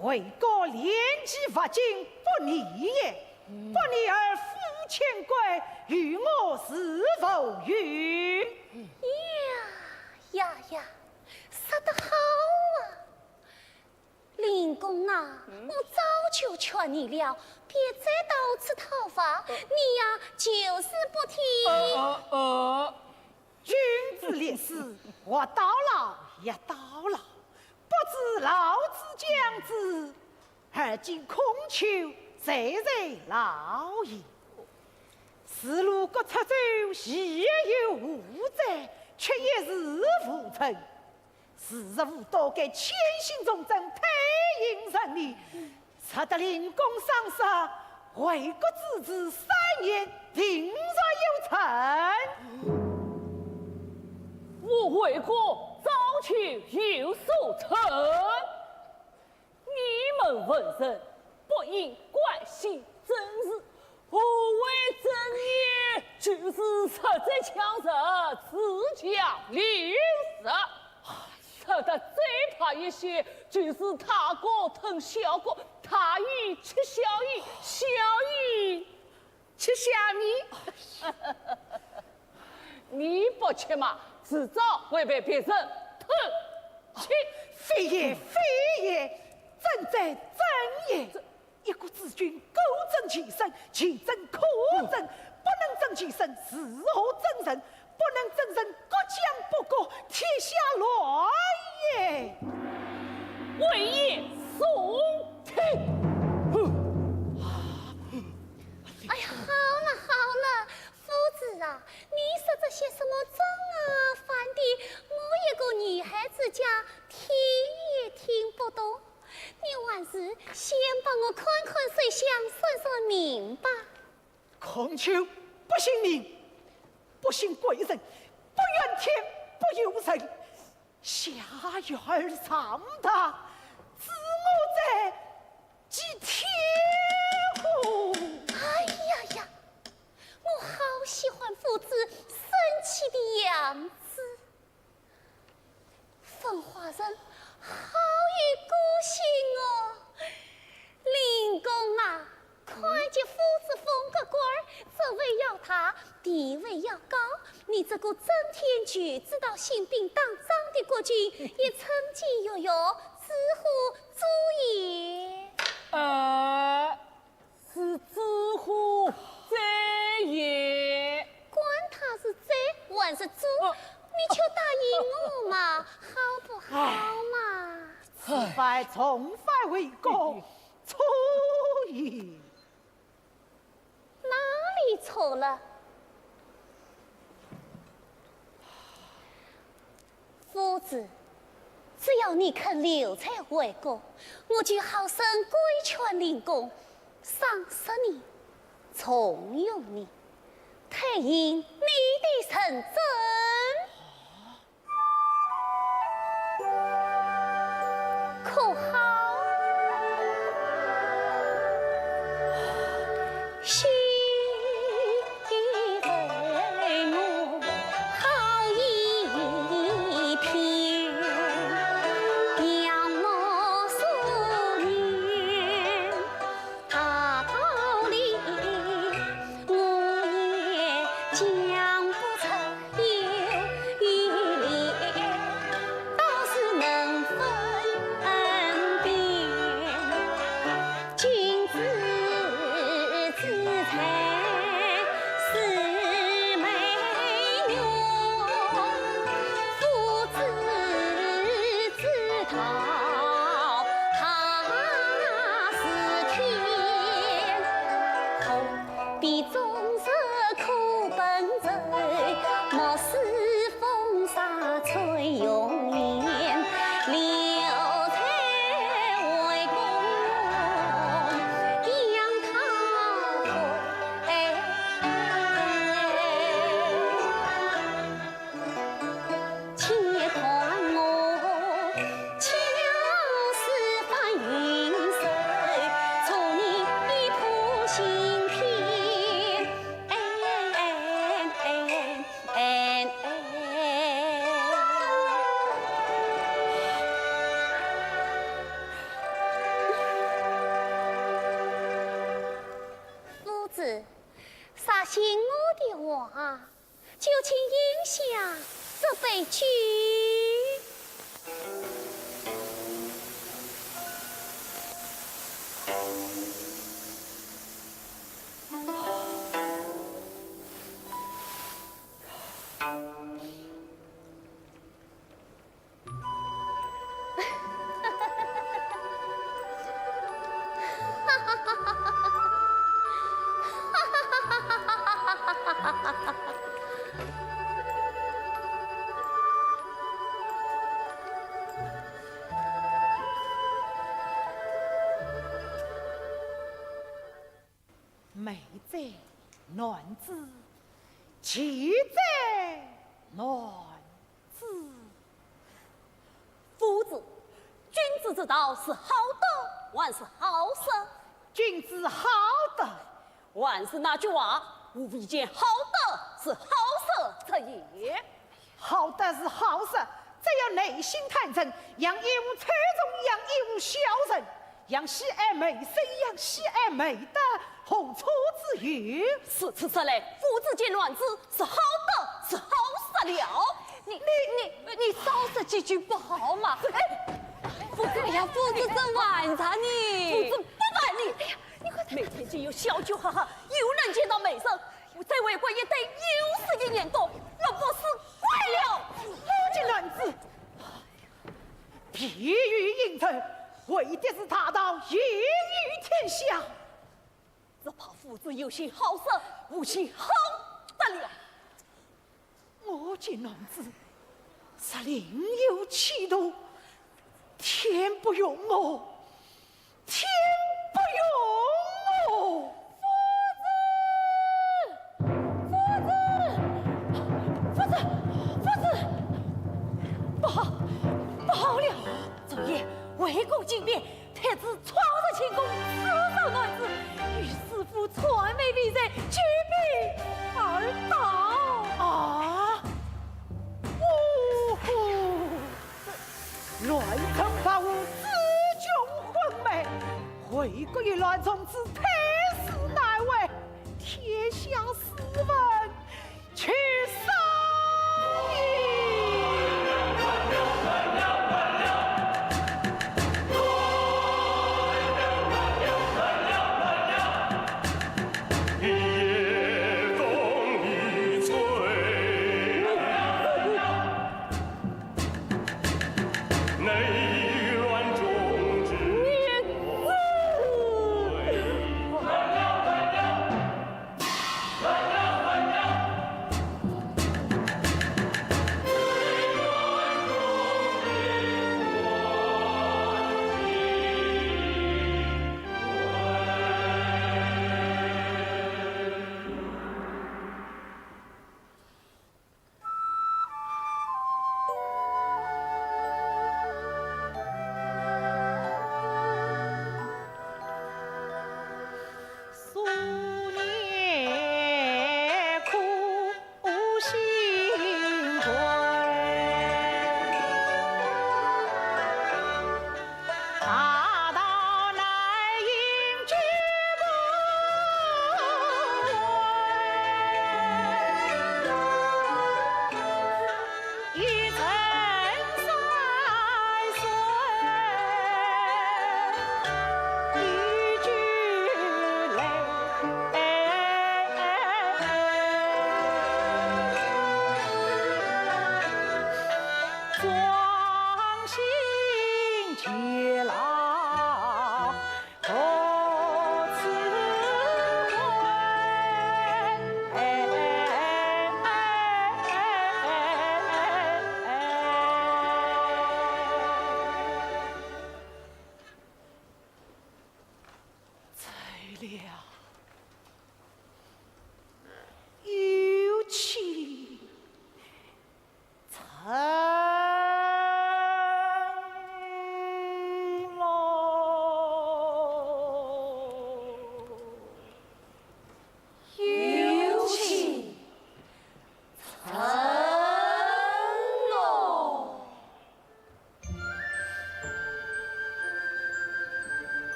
回国连其物尽不利也，不利而夫千归，于我是浮云。呀呀呀，说得好啊！ 令公啊，我早就劝你了，别再到此讨伐，你呀就是不听。呃呃，君子立事，活到老，学到老，不知老子将至，而今孔丘才在老矣。是路各出走，亦有误哉，却也是无成。 是日无多改，千辛重整，推行成礼，值得令公赏识，回国之志，三年定然有成。我回国，早就有所成。你们文人，不应关心政事， 何为正也？就是实在强人自强凌弱，说得最白一些，就是大国吞小国，大义吃小义，小义吃小你。你不吃嘛，迟早会被别人吞吃。非也，非也，正哉，正也。 一国之君，各争其身，其争可争，不能争其身，如何争人？不能争人，各将不国，天下乱也。危言耸听。哎呀，好了好了，夫子啊，你说这些什么忠啊、反的，我一个女孩子家听也听不懂。 你还是先帮我看看水象，算算命吧。孔丘，不信命，不信贵人，不怨天，不尤人，下院而上大，知我者即天乎！哎呀呀，我好喜欢夫子生气的样子。 风华人好有个性哦。令公啊，看见夫子封个官儿，职位要大，地位要高，你这个整天就知道兴兵打仗的国君，也称斤学学，知乎者也。呃， 是知乎者也。管他是者还是知，你就答应我嘛，好不好嘛？此番重返回国，错矣。哪里错了？ 夫子，只要你肯留在魏国，我就好生规劝令公，赏识你，重用你。待太医，你的认证可好？夫子，相信我的话， 就请饮下这杯酒。美哉，男子，奇哉，男子。 夫子，君子之道是好德还是好色？君子好德。还是那句话，无非见好德是好色之意。好德是好色，只要内心坦诚，让一无छोˬ，让一无小人，让喜爱美色，让喜爱美德，何错之有？如此说来，夫子见男子是好德是好色了。 你你你你少说几句不好吗？哎，夫子，哎呀，夫子真寒碜呢。夫子不瞒你，哎呀，你快点，每天只有小酒哈哈，又能见到美人，我在为官一待又是一年多，我不是怪了。我见男子，疲于应酬，为的是大道，游于天下。只怕夫子有些好色，无些好德了。 我见男子，实另有其图，天不容我，天不容我。夫子，夫子，夫子，夫子，不好，不好了！昨夜为公进变， 太子闯入寝宫，刺杀男子，与师父谄媚未遂，举杯而倒。啊！呜呼！乱臣贼子，自寻昏昧，回国一乱从此，太师难为，天下斯文 去杀矣！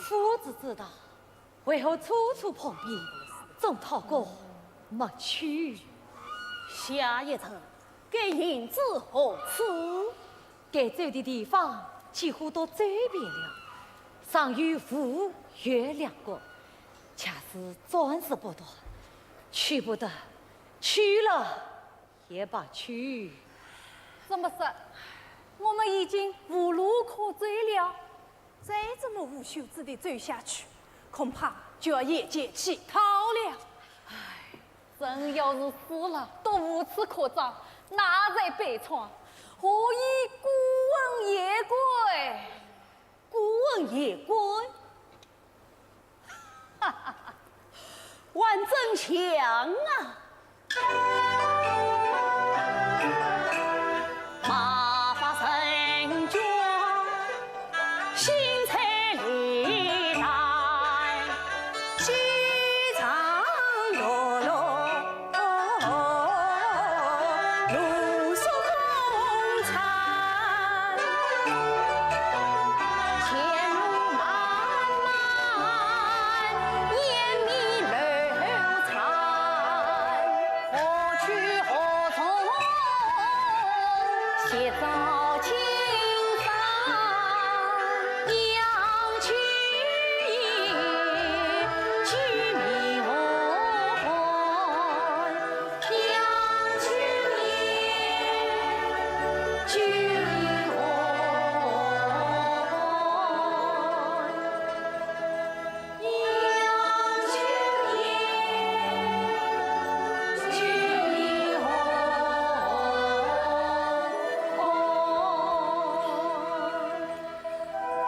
夫子之道，为何处处碰壁，总讨个没趣？下一层，该银子何处？该走的地方几乎都走遍了，尚有吴越两国，恰是暂时不断，去不得，去了 也罢去。这么说，我们已经无路可走了。再这么无休止地走下去，恐怕就要眼界乞讨了。唉，人要是死了，都无处可葬，哪在悲怆？何以孤魂野鬼？孤魂野鬼？ 哈哈哈，还真像啊！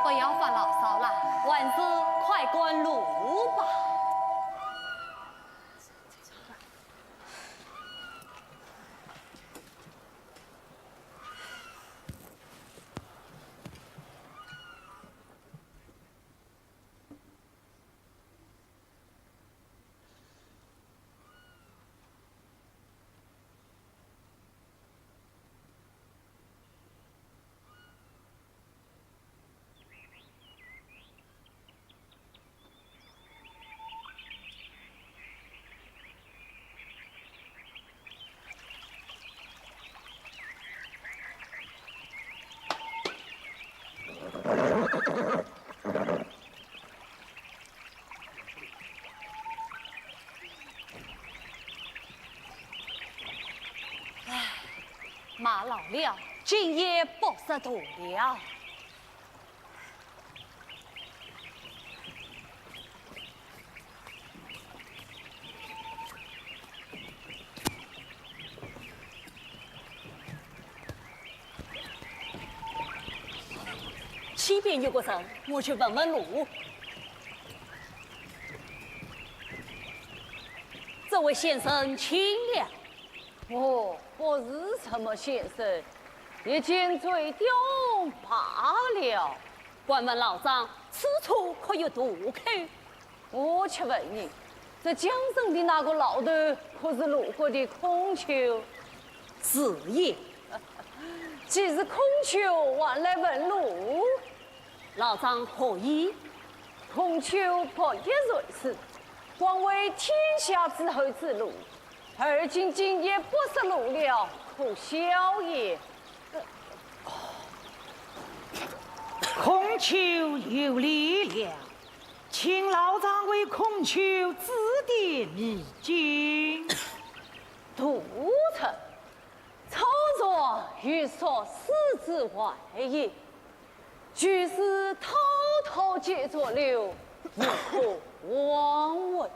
不要发牢骚了，还是快赶路吧。 唉，马老了，今夜不适途了。 前边有个人，我去问问路。这位先生请了。哦，不是什么先生，一径醉掉罢了。敢问老张，此处可有渡口？ 我且问你，这江城的那个老头可是路过的孔丘？是也。既是孔丘，还来问路？老张何意？孔丘不亦如是，广为天下诸侯之路，而今今夜不识路了，可笑也。孔丘有礼了。 请老张为孔丘指点迷津。杜城，草船欲速，使之还也。就是滔滔皆作柳，亦可望闻。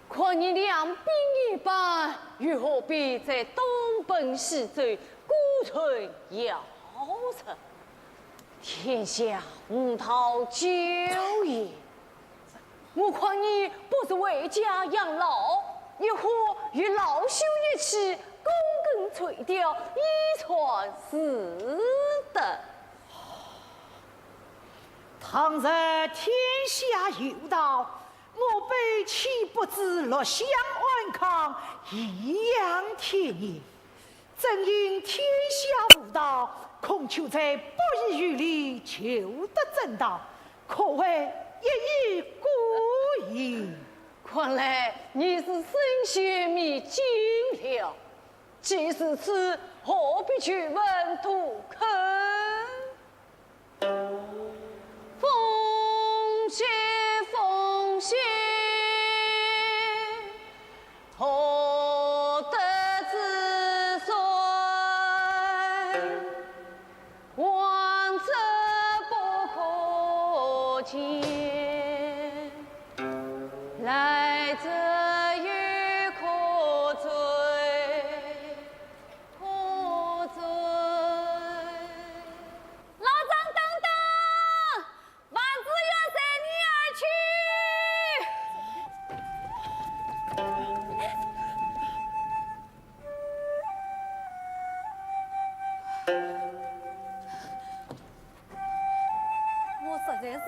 看你两鬓已斑，又何必再东奔西走，孤城摇城？ 天下无道酒宴，我看你不如回家养老，亦或与老朽一起躬耕垂钓，以传师德。倘若天下有道，我辈岂不知六乡安康，颐养天年？正因天下无道，孔丘在不遗余力求得正道，可谓一意孤行。看来你是深陷迷境了。既如此，何必去问杜康？ 风雪，风雪，何德之水，往者不可见，来者亦可追。 可追。老张等等，万子远随你而去。我实在是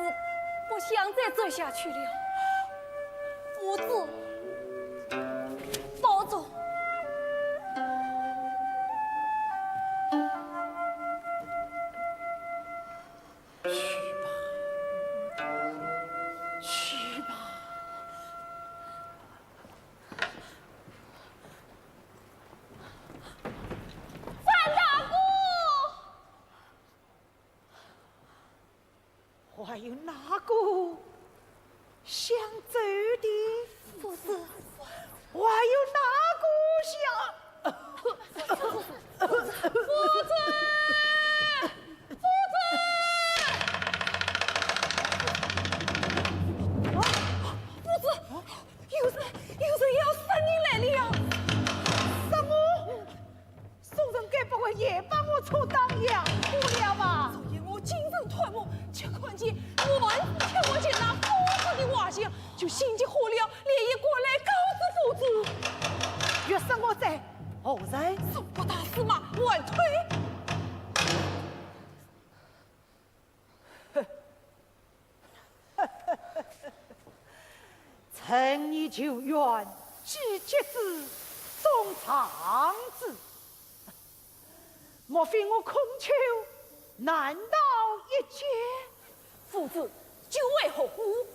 不想再走下去了。夫子，保重。去吧，去吧。范大哥！ 还有哪个想走的？夫子。还有哪个想？夫子，夫子，夫子！啊，夫子，有人，有人要杀你来了呀！什么？ 宋人该不会也把我充当养父了吧？昨夜我精神探梦，却看见我儿子跳过去拿夫子的画像，就心急火燎，连夜赶来告知夫子。欲杀我者何人？宋国大司马桓推。 趁你救援，既及之，送上之。莫非我孔丘难逃一劫？夫子，救为何物？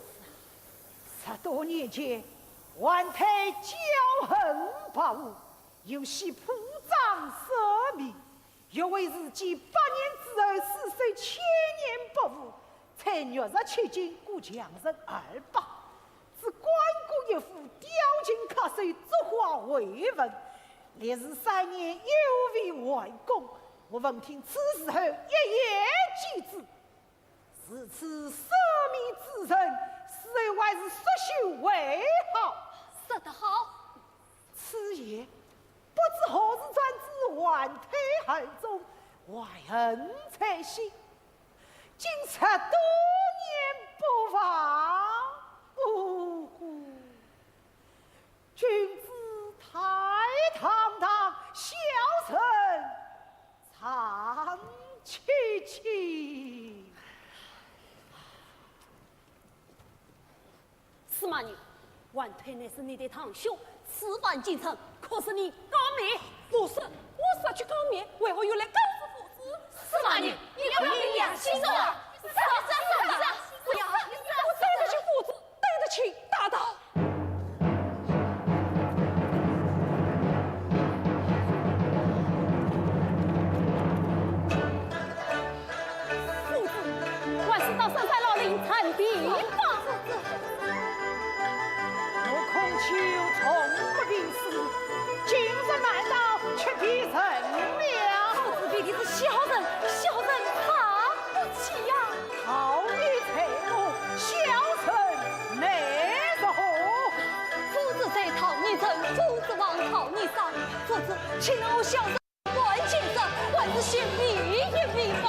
十多年前，桓推骄横跋扈，游戏铺张奢靡， 欲为自己百年之后死守千年不腐，趁玉石千金过强人二百，置关公一夫，吊情客首，作画回文，历时三年犹未完工。我闻听此事后，一言既止。如此奢靡之人，死后还是速修为好。说得好。 此言不知何时传至桓推耳中，怀恨在心，竟十多年不忘。呜呼！君子太堂堂，小人 长戚戚。司马懿，桓推乃是你的堂兄，此番进城，可是你告密？不是，我是要去告密，为何又来告诉夫子？司马懿，你可有良心了？是啊，是啊，是啊，是啊，不要，不要，我对得起夫子， 对得起大道。夫子，还是到深山老林暂避吧。我孔丘从不平事，今日难逃，却比人了。夫子比的是小人，小人好。不起呀。 逃你罪过，小人奈何？夫子虽逃你罪，夫子枉逃你杀。夫子，请容我小人还见色，还是先避一避吧。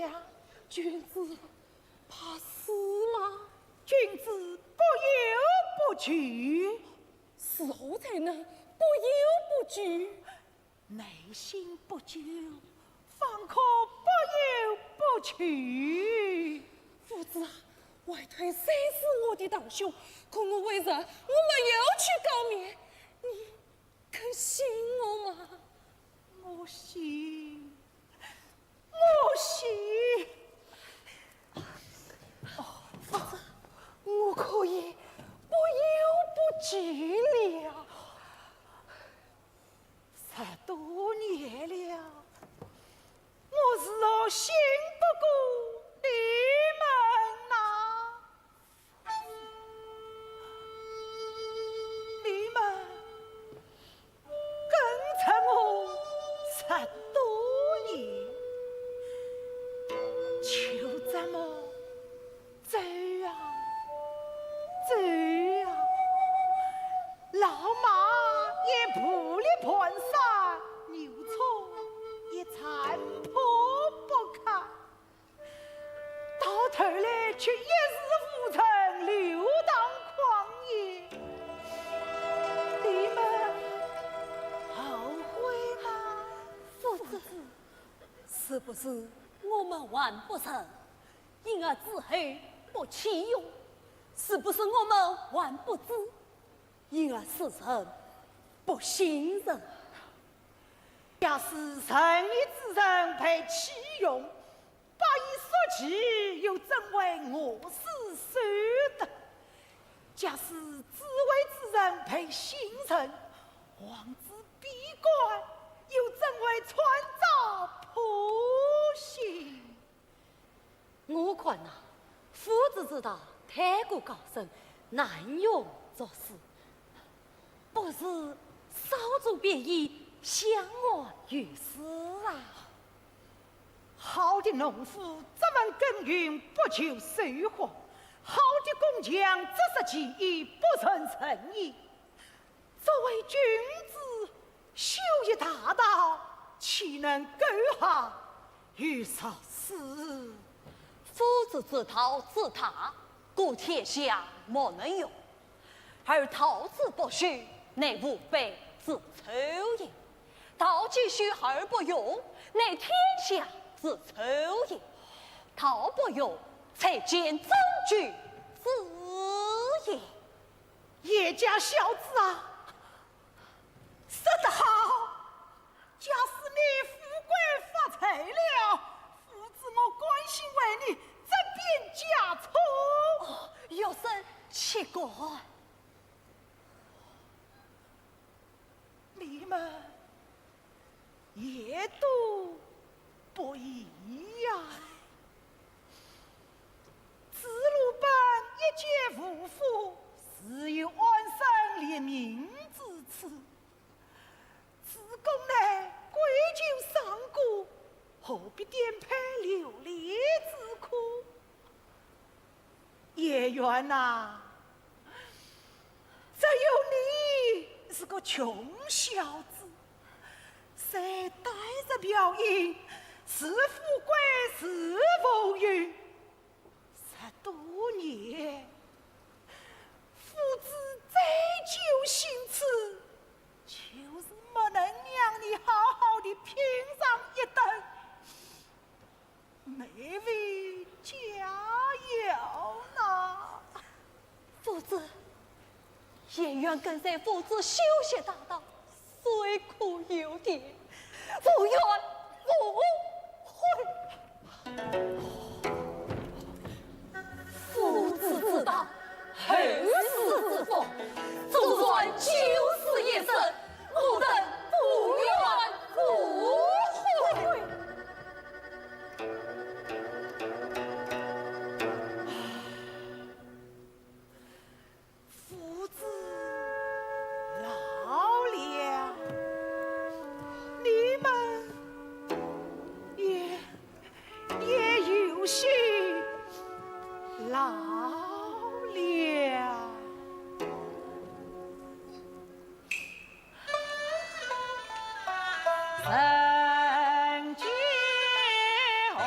呀，君子怕死吗？君子不忧不惧。是何才能不忧不惧？内心不久，方可不忧不惧。夫子啊，外头虽是我的堂兄，可我为人，我没有去告密，你 肯信我吗？我信，我信。哦，我可以不忧不惧了。十多年了，我如何信不过你们呐？ 你们跟着我十多年，就这么走啊，走啊，老马也步履蹒跚，牛车也残破不堪。 到头来却一事无成，流荡荒野。你们后悔吗？夫子，是不是我们还不仁，因而子后不弃幼？是不是我们还不智，因而世人不信任？假使仁义之人被弃用， 百以所欺，又怎会饿死守德？假使智慧之人被信任，王子闭关，又怎会穿遭剖析？我看呐，夫子之道太过高深，难用作事。不如稍作便宜，相安于世啊。 好的农夫只闻耕耘不求收获，好的工匠只识技艺不论人意。作为君子，修一大道，岂能苟合于俗世？夫子之道之大，故天下莫能容。 而道之不修，乃无非之丑也。道既修而不用，乃天下之丑也。道不用，才见真君子也。叶家小子啊，说得好， 假使你富贵发财了，夫子我甘心为你这边嫁妆。哦，学生岂敢。你们也都不易呀。子路本一介武夫，自有安身立命之志。 子貢乃贵胥上古，何必颠沛流离之苦？颜渊呐，只有你是个穷小子，虽戴着瓢缨，是富贵是浮云， 十多年，夫子再求行刺，就是没能让你好好地品尝一顿美味佳肴呢。夫子，颜渊跟随夫子修习大道， 虽可有点，无怨无悔。夫子之道，后世之福，纵然九死一生，我等无怨无悔。 夫子老了，你们也，也有些老了。人间红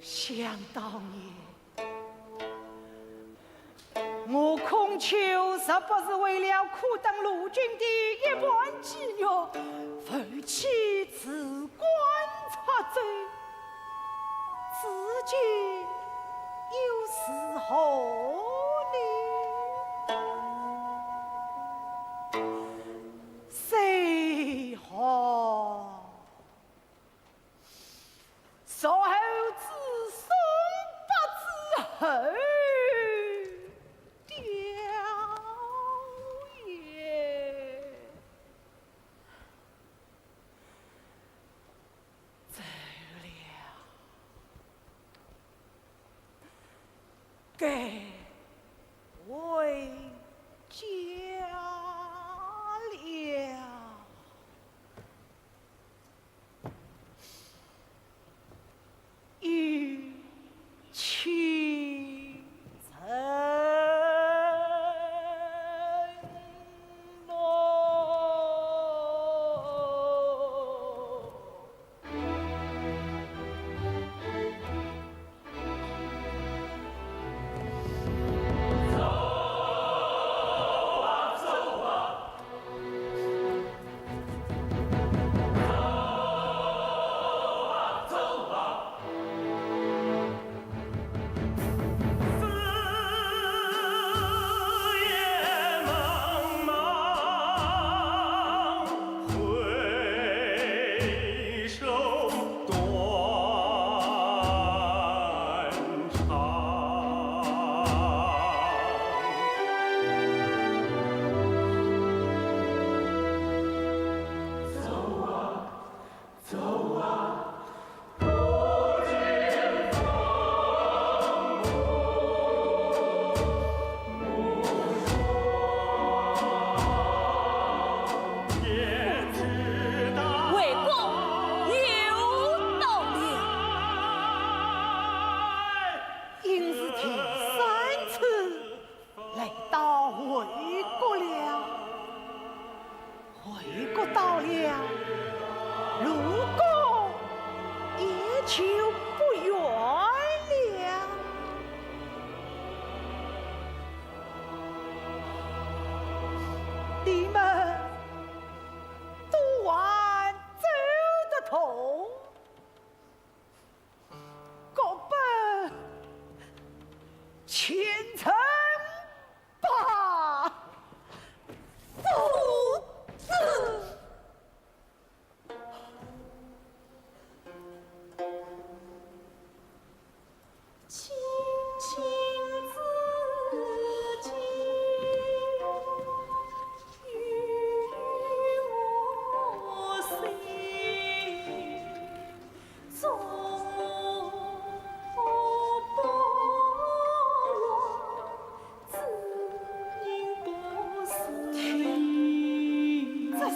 想当年，我孔丘若不是为了苦等陆军的一盘鸡肉，负气辞官出走，至今又如何呢？谁好？ 随后自宋八字后调也。走了，该回家了。 与卿成就不远了。你们都还走得动，各奔前程吧。父子。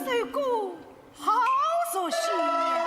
这首歌 好熟悉呀！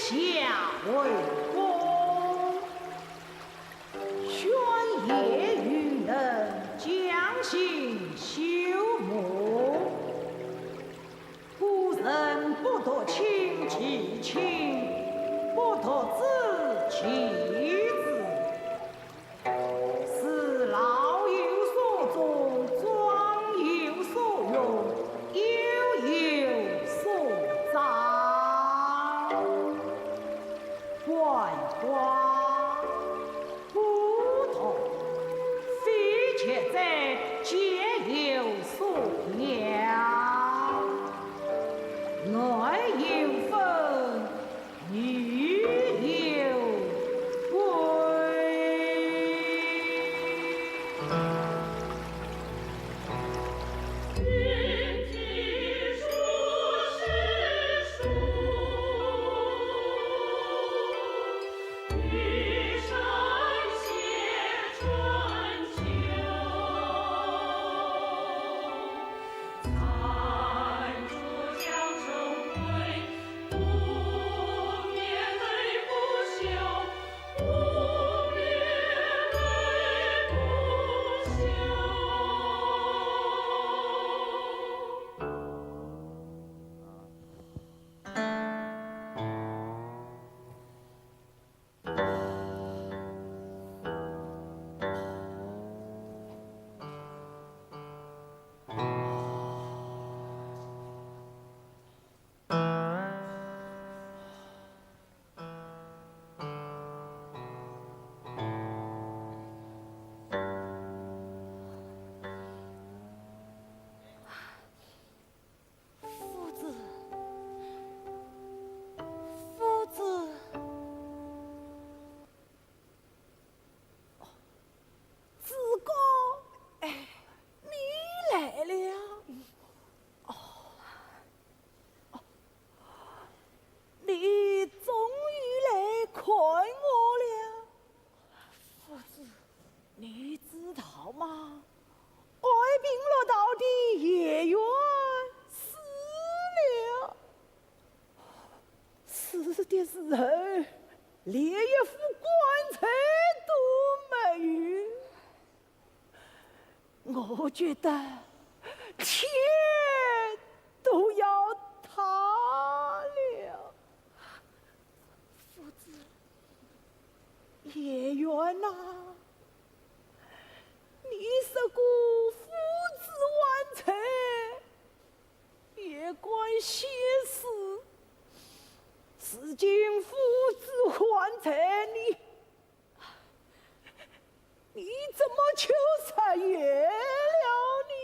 下为公，宣贤与能，将心修睦。古人不独亲其亲，不独子其子。 是老有所终，壮有所用，幼有所长。鳏寡孤独，非乞者皆有所养，男有分， 女有归。夫子，夫子。哦，子貢，哎，你来了。哦，哦，你终于来看我了。夫子，你知道吗？爱兵六道的严渊死了。死的时候，连一副棺材都没有。 我觉得天都要塌了。夫子，严渊呐，你说过夫子万岁，夜观仙事，如今夫子万岁，你 你怎么就食言了呢？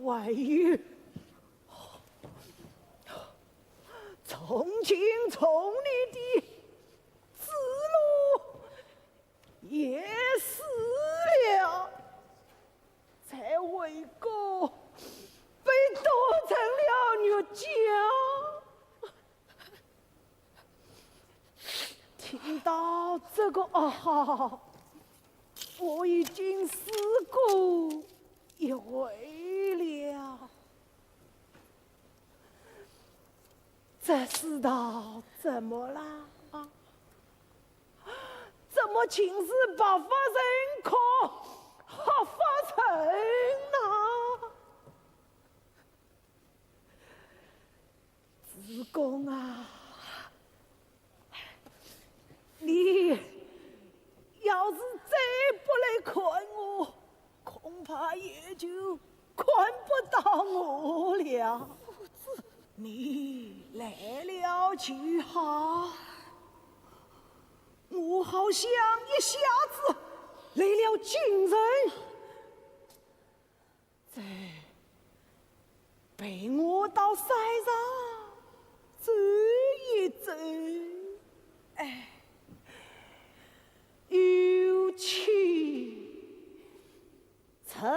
还有，从今从你的子路 也死了，在魏国被剁成了肉酱。听到这个啊，我已经死过一回了。这世道怎么啦？啊？ 怎么尽是白发人哭，黑发人呐？子贡啊，你要是再不来看我，恐怕也就看不到我了。你来了就好。 我好像一下子来了精神，再陪我到山上走一走。哎，有请。 成龙。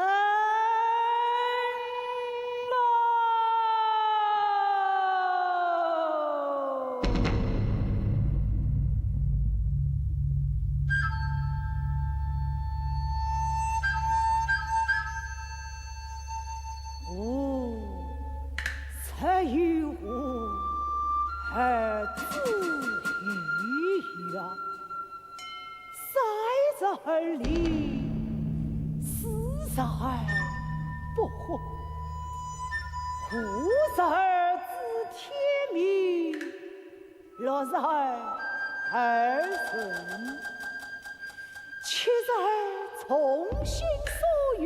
吾自有我，而子于也。三日而立，四日而不惑，五日而知天命，六日而耳顺，七日而从心所欲，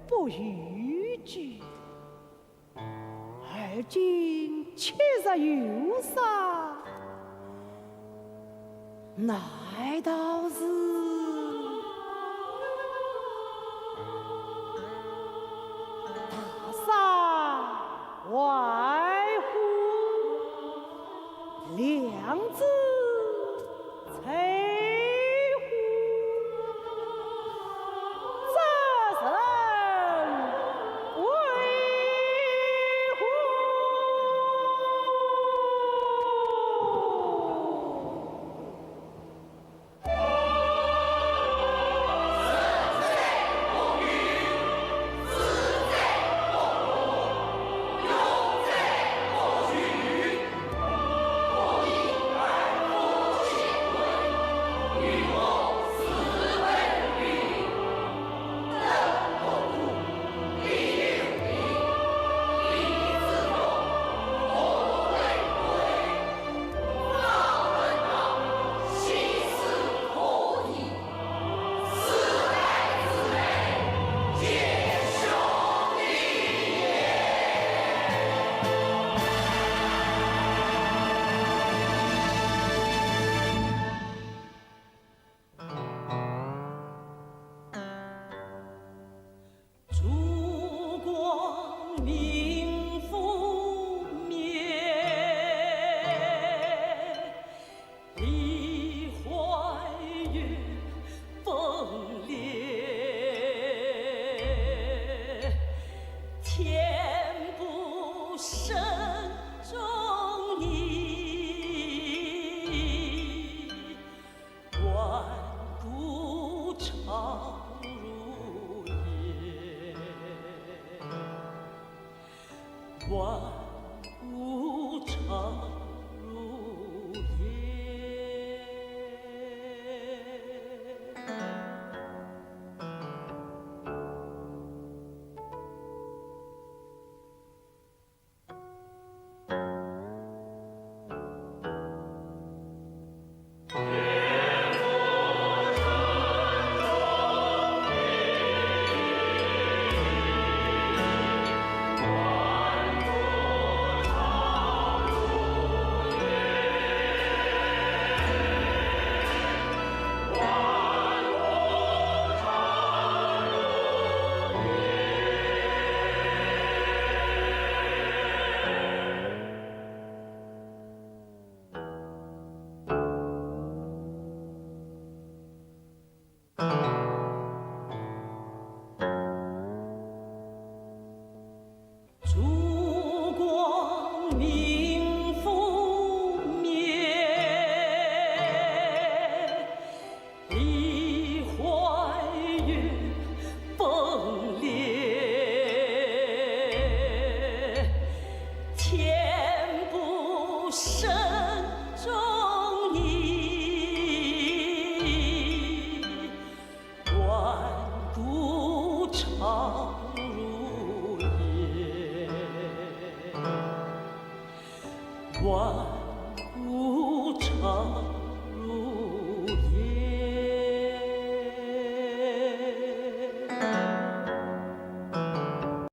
不逾矩。而今七日有杀， 乃道是大杀外乎？良知 谁乎？这人为乎？烛光明忽灭，梨花雨崩裂，天不生仲尼。 万古长如夜，万古长如夜。烛光明忽灭，梨花雨崩裂，天不生仲尼。 万古长如夜，万